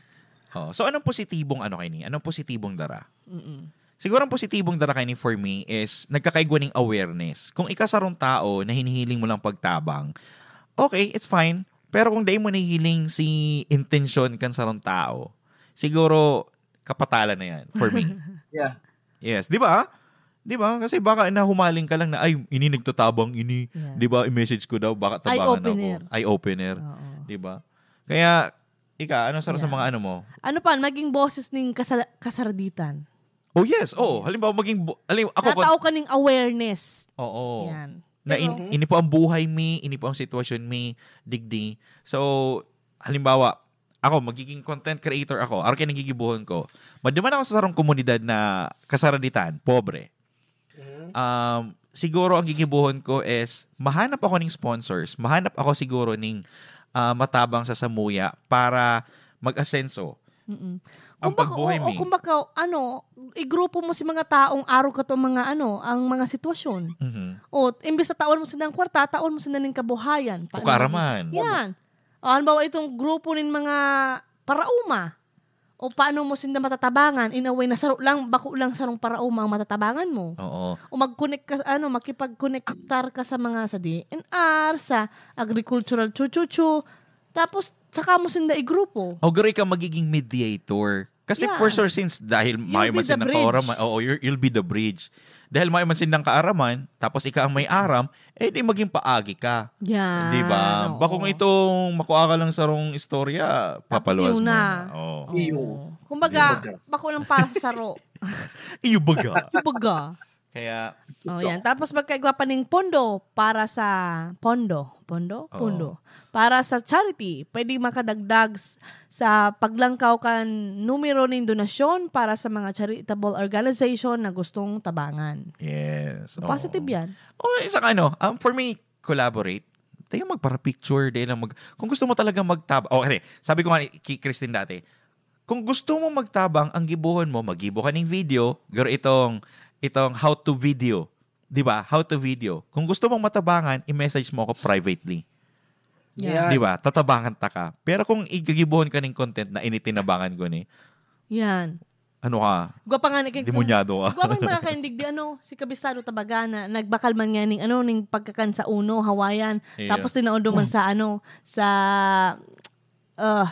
Oh, so anong positibong ano kaini? Anong positibong dara? Mm-mm. Siguro ang positibong dara kaini for me is nagkakaigwa ning awareness. Kung ika sarong tao na hinihiling mo lang pagtabang, okay, it's fine. Pero kung dai mo nahihiling si intensyon kan sarong tao, siguro kapatalan na yan for me. Yeah. Yes, di ba? Di ba? Kasi baka nahumaling ka lang na, "Ay, ini nagtatabang ini." Yeah. Di ba? I-message ko daw, baka tabangan Eye-opener. ako. Eye-opener. Oo. Di ba? Kaya, ika, ano sa, sa Yeah. mga ano mo? Ano pa, maging boses ning kasa- kasaraditan. Oh, yes. Oh, Yes. Halimbawa, maging, bu- alim, ako, Natao ka ning awareness. Oo. Yan. Na Pero- in, ini po ang buhay mi, ini po ang sitwasyon mi, digdi. So, halimbawa, ako, magiging content creator ako. Aro kaya nagigibuhon ko. Maduman ako sa sarong komunidad na kasaraditan, pobre. Um, siguro ang gigibuhon ko is, mahanap ako ning sponsors, mahanap ako siguro ning ah, matabang sa samuya para mag-asenso. Mm-mm. Ang Kung baka, pagbuhay oo, mi. Kung baka, ano, igrupo mo si mga taong arog ka to mga, ano, ang mga sitwasyon. Mhm. O, imbes na tawan mo silang kwarta, tawan mo sila ning kabuhayan. O kaaraman. Yan. O, halimbawa, itong grupo nin mga parauma. O paano mo sinda matatabangan? In a way na saro lang, bako lang sarong parauma ang matatabangan mo. Oo. O mag-connect ka, ano, makipag-connectar ka sa mga sa D N R, sa agricultural chuchuchu. Tapos, saka mo sinda igrupo. O garo ka magiging mediator. Kasi Yeah. For sure, since dahil mayo be man the silang bridge. kaaraman, oo, you're, you'll be the bridge. Dahil mayo man silang kaaraman, tapos ika ang may aram, eh di maging paagi ka. Yan. Di ba? Oo. Bakong itong makuha ka lang sarong istorya, Tapos papaluwas yun mo na. na. Oo. Oo. Iyo. Kumbaga, Iyo baga. bako lang para sa saro. Iyo baga. Kumbaga. Kaya, Oh, yan. Tapos magkaigwa pa ning pondo para sa pondo. Pondo? Oo. Pondo. Para sa charity, pwede makadagdag s- sa paglangkaw kan numero ning donasyon para sa mga charitable organization na gustong tabangan. yes. oo. Positive yan. Oh, isang ano, um, for me, collaborate. Tayo magpara-picture, dahil lang mag... Kung gusto mo talaga magtabang... Oh, okay. Sabi ko nga ni- kay Christine dati, kung gusto mo magtabang, ang gibuhon mo, magibo ka ning video, garo itong, itong how to video. Di ba? How to video. Kung gusto mong matabangan, i-message mo ako privately. Yeah. Di ba? Tatabangan ta ka. Pero kung igigibuhon ka ning content na initinabangan ko ni, Yan. ano ka? Gwa pa nga ni kay Demonyado ka. Gwa pa nga kay digdi ano, si Kabisado Tabagana, nagbakal man nga ning ano, ning pagkakan sa uno, Hawaiian. Iyo. Tapos tinaon man sa ano, sa, uh,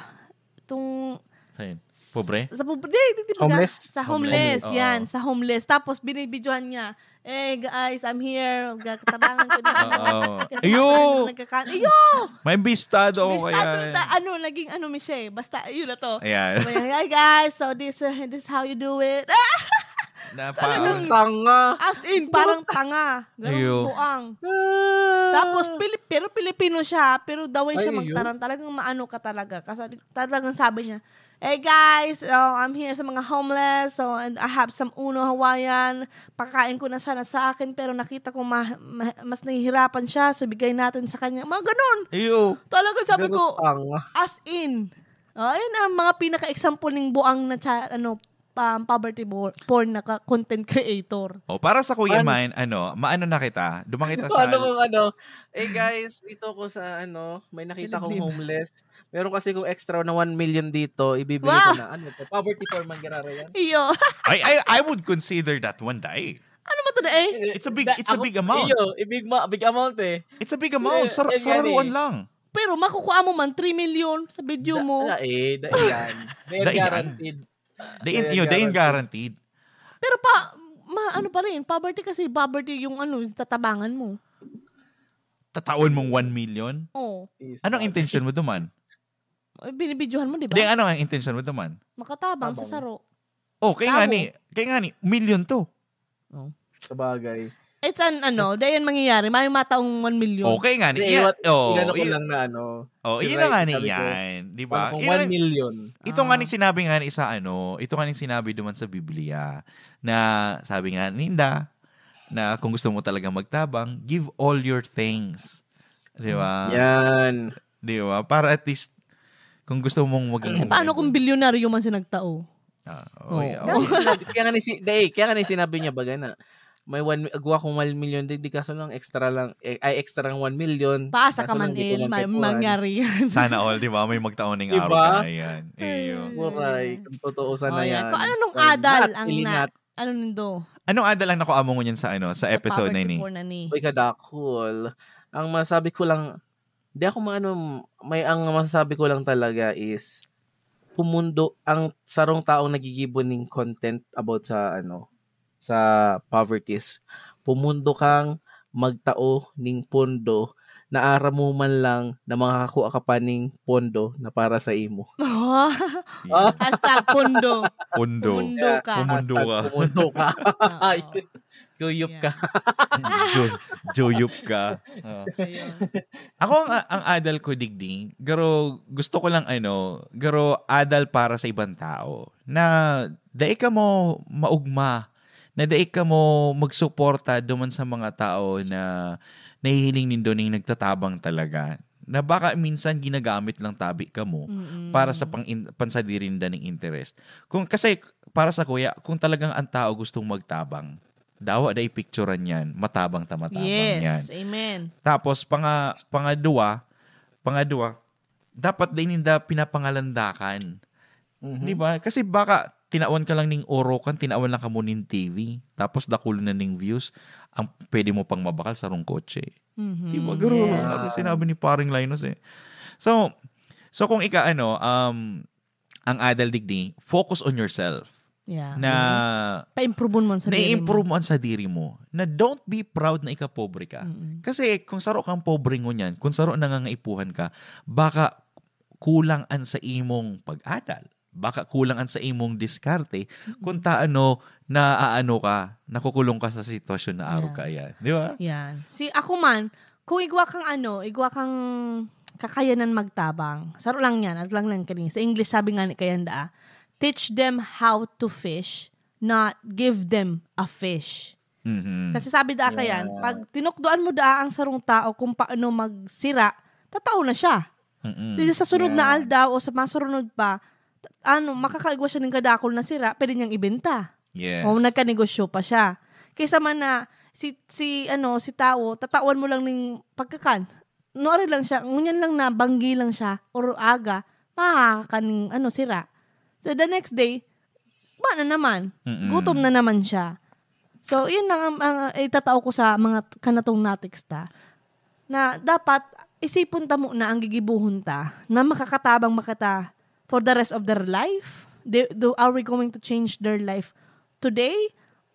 itong Saan? Pobre? Sa pobre, di, di, di ba? Homeless? Sa homeless, Homeless, oo. yan. Sa homeless. Tapos binibidyohan niya, "Hey guys, I'm here. Gatabangan ko din." Oo. Kasi Iyo! ako yung nagkakan. Iyo! May bistado ako Bistado kaya. na ta-, ano, naging ano mi siya eh. Basta, yun na to. Ayan. Sabi niya, "Hi guys, so this, uh, this is how you do it." Na Talagang- pa, Tanga. As in, parang tanga. Ganun Ayo. buang. Ah. Tapos, Pili- pero Pilipino siya, pero the way siya Ay, magtaran, talagang maano ka talaga. Kasi talagang sabi niya, "Hey guys, oh, I'm here sa mga homeless, so and I have some uno Hawaiian, pakain ko na sana sa akin, pero nakita ko ma- ma- mas nahihirapan siya, so bigay natin sa kanya." Mga ganun. iyo. Talaga sabi Pero ko, tanga. As in. Oh, ayun ang mga pinaka-example ng buang na cha- ano, um, poverty bo- porn na ka- content creator. Oh, para sa Kuya Ano? Man, ano, maano na kita? Duman kita Ito, sa... ano kung ano, "Eh guys, dito ko sa ano, may nakita kong Bilib-bilib. Homeless. Meron kasi kong extra na one million dito, ibibigay ko Wah! na." Ano to? Poverty porn man, garara yan? Iyo. I, I, I would consider that one, dai. Ano mo to na eh? It's a big, Da- it's a ako- big amount. Iyo, big, ma- big amount eh. It's a big amount. Eh, Sar- eh, yan sararuan eh. lang. Pero makukuha mo man three million sa video Da- mo. Da, eh, da, yan. Dahil Da, yan. guaranteed. Dain, Eh, iyo, dain guaranteed. Guaranteed. Pero pa, ma, ano pa rin, poverty kasi poverty yung ano, tatabangan mo. Tatawan mong one million? Oh. Is Anong bagay. Intention mo duman? Eh, binibidyohan mo, di ba? Hindi, ano ang intention mo duman? Makatabang sa Tabang. saro. Oh, kaya nga Tao. ni, kaya nga ni, million to. Oh. Sa bagay. It's an, ano, dahil mangyayari, may mataong one million. Oh, kaya nga ni. Hindi, Iya- iwa- oh, inano ko iya- lang na ano. Oh, Di yun ba, na nga ni sabi ko, yan, di ba? Kung Yun one ang- million. Ito nga Ah. ni sinabi nga ni isa ano, ito nga ni sinabi duman sa Biblia na sabi nga ninda na kung gusto mo talaga magtabang, give all your things. Di ba? Yan. Di ba? Para at least kung gusto mong maging Eh, paano kung bilyonaryo man siya nagtao? Ah, Oh. oh, yeah. Kaya nga sinabi, kaya nga ni si, dahil, kaya nga ni sinabi niya baga na may one, agwa kong one million din, di kaso lang extra lang, eh, ay extra ng one million. Paasa ka Kaso man, lang di ko El, lang may kaipuhan. mangyari yan. Sana all, di ba? May magtaon ng Di araw ba? ka. Ayan. Iyo. Buray, kung totoo sana Oh, yan. yan. Kung ano nung Or adal not, ang pili nat. nat. ano nindo? Anong adal ang nakuha mo ngunyan sa ano, sa episode na Poverty ini? Porn na ni. Uy, kadakol. Ang masabi ko lang, di ako maano, may ang masasabi ko lang talaga is pumundo ang sarong taong nagigibo ning content about sa ano, sa poverty is pumundo kang magtao ning pondo na aram mo man lang na makakakua ka pa ning pondo na para sa imo. Hashtag pundo. Pundo. Pumundo ka. Pumundo ka. Pumundo ka. Oo. Guyop ka. Jo- Joyup ka. Oo. Ayun. Ako ang, ang adal ko, digdi, garo gusto ko lang ano, garo adal para sa ibang tao na dai ka mo maugma, na dai ka mo magsuporta duman sa mga tao na nahihiling nindo ning nagtatabang talaga. Na baka minsan ginagamit lang tabi ka mo Mm-mm. para sa pang in, pansadiri ninda ning interest. Kung kasi para sa kuya, kung talagang ang tao gustong magtabang, dawa da ipicturan yan, matabang ta matabang yan. Yes, amen. Tapos panga pangadua, pangadua, dapat din ninda pinapangalandakan. Mhm. Di ba? Kasi baka tinawan ka lang ning orokan, tinawan lang ka mo ning T V, tapos dakulon na ning views, ang pwede mo pang mabakal sarong kotse. Mhm. Di ba? Garo, Yes. ano sinabi ni Paring Linus eh. So, so kung ika ano, um, ang adal digdi, focus on yourself. Yeah. Na Pa-improve mo sa diri mo. na-improve mo ang sadiri mo. Na don't be proud na ikapobre ka. Mm-mm. Kasi kung saro kang pobre ngunyan, kung saro nangangaipuhan ka, baka kulang an sa imong pag-adal. Baka kulang an sa imong diskarte kung taano na aano ka, nakukulong ka sa sitwasyon na arog Yeah. ka yan. Di ba? Yan. Si ako man, kung igwa kang ano, igwa kang kakayanan magtabang. Saro lang yan, at lang lang kani. Sa English, sabi nga ni kayan daa, "Teach them how to fish, not give them a fish." Mhm. Kasi sabi daa kayan, Yeah. pag tinukdoan mo daa ang sarong tao kung paano magsira, tatao na siya. Mm-mm. Kasi sa sunod na Yeah. aldaw o sa mga surunod pa, ano, makakaigwa siya ng kadakol na sira, pwede niyang ibenta. Yes. O nagkanegosyo pa siya. Kaysa man na si si ano, si tawo, tatawan mo lang ning pagkakan. Nuari lang siya, ngunyan lang na banggi lang siya or aga, makakakan ning ano, sira. So the next day, ba na naman. Mm-mm. Gutom na naman siya. So, yun lang ang, ang itatao ko sa mga kanatong nateksta, na dapat isipon ta muna ang gigibohon ta na makakatabang makata for the rest of their life. Do, do, are we going to change their life today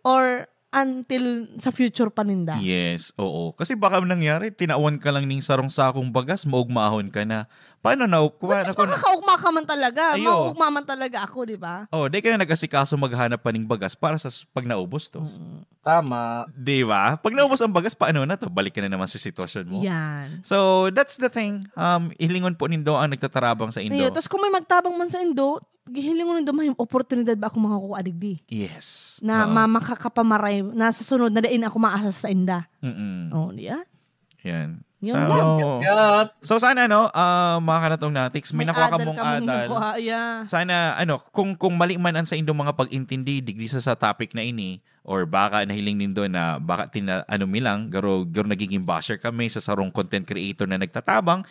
or until sa future pa ninda? Yes, oo. Kasi baka nangyari, tinawan ka lang ning sarong sakong bagas, maugmahon ka na. Paano na? Which is, makakaugma ka man talaga. Ayo. Maugma man talaga ako, di ba? Oh, di ka na nag-asikaso maghanap pa ning bagas para sa s- pag naubos to. Tama. Di ba? Pag naubos ang bagas, paano na to? Balik ka na naman sa sitwasyon mo. Yan. So, that's the thing. Um, hilingon po nindo ang nagtatarabang sa indo. Ayun. Tapos kung may magtabang man sa indo, gihilingon nindo, may oportunidad ba ako makakuha digdi? Yes. Na Oo. ma- makakapamaray, na sa sunod na dain ako maasa sa inda. Mm-mm. Oh, di ba? Yan. Yun so, lang. Yup. so, sana, no, ah, mga kanatong natics, may, nakuha ka adal mong kami adal. nakuha, yeah. Sana, ano, kung, kung mali man ang sa indong mga pag-intindi digdi sa, sa topic na ini, or baka nahiling nindo na baka tina, ano mi lang, garo, garo nagiging basher kami sa sarong content creator na nagtatabang,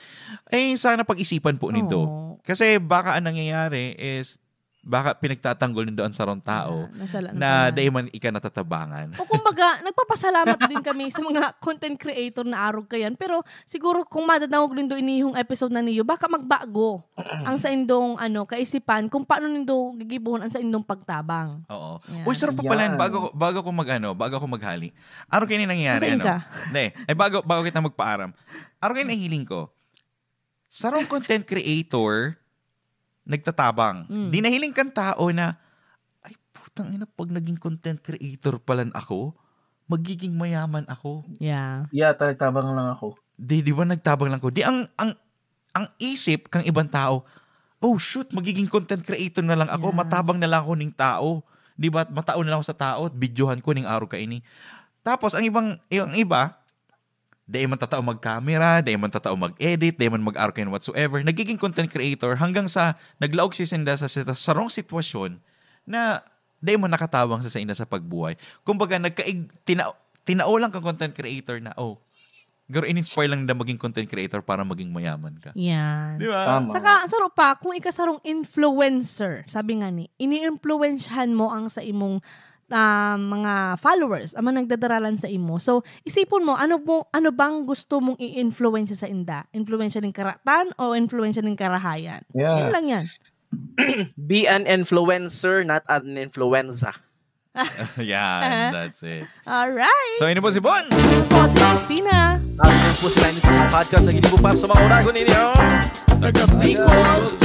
eh, sana pag-isipan po nindo. Oo. Kasi baka ang nangyayari is, baka pinagtatanggol nindo ang sarong tao Ah, nasala na na pala. Dahil man ika natatabangan. O kumbaga, nagpapasalamat din kami sa mga content creator na arog kayan. Pero siguro kung madadangog nindo inihong episode na niyo, baka magbago ang sa indong ano, kaisipan kung paano nindo gigibohon ang sa indong pagtabang. Oo. Yan. Uy, sarap pa pala, Yan. bago, bago ko mag, ano, bago ko maghali. Araw kayo nangyayari, Saan ano? ka? Hindi. Ay, bago, bago kita magpaaram. Araw kayo nahiling ko. Sarong content creator, nagtatabang. Mm. Di nahiling kang tao na, "Ay, putang ina, pag naging content creator palan ako, magiging mayaman ako." Yeah. Yeah, talagang lang ako. Di, di ba nagtabang lang ko? Di ang, ang, ang isip kang ibang tao, "Oh shoot, magiging content creator na lang ako, Yes. matabang na lang ako ning tao." Di ba? Matao na lang ako sa tao, videohan ko ning araw kaini. Tapos, ang ibang, ang iba, di man tatao mag-camera, di man tatao mag-edit, di man mag-arkin whatsoever. Nagiging content creator hanggang sa naglaog si sinda sa, sa sarong sitwasyon na di man nakatabang sa, sa inda sa pagbuhay. Kumbaga, nagkaig, tina, tinao lang kang content creator na, "Oh, garo in-inspire lang na maging content creator para maging mayaman ka." Yan. Di ba? Tama. Saka, saro pa, kung ikasarong influencer, sabi nga ni, ini-influensyahan mo ang sa imong ah, mga followers ang mga nagdadaralan sa imo. So, isipon mo, ano mo, ano bang gusto mong i-influensya sa inda? Influensya ning karatan o influensya ning karahayan? Yeah. Yun lang yan. Be an influencer, not an influenza. Yan, that's it. Alright. So, ini po si Bon. Ako po si Christina. Ako po si Lenny sa podcast na ginibo para sa mga oragon ninyo. Taga Bicol.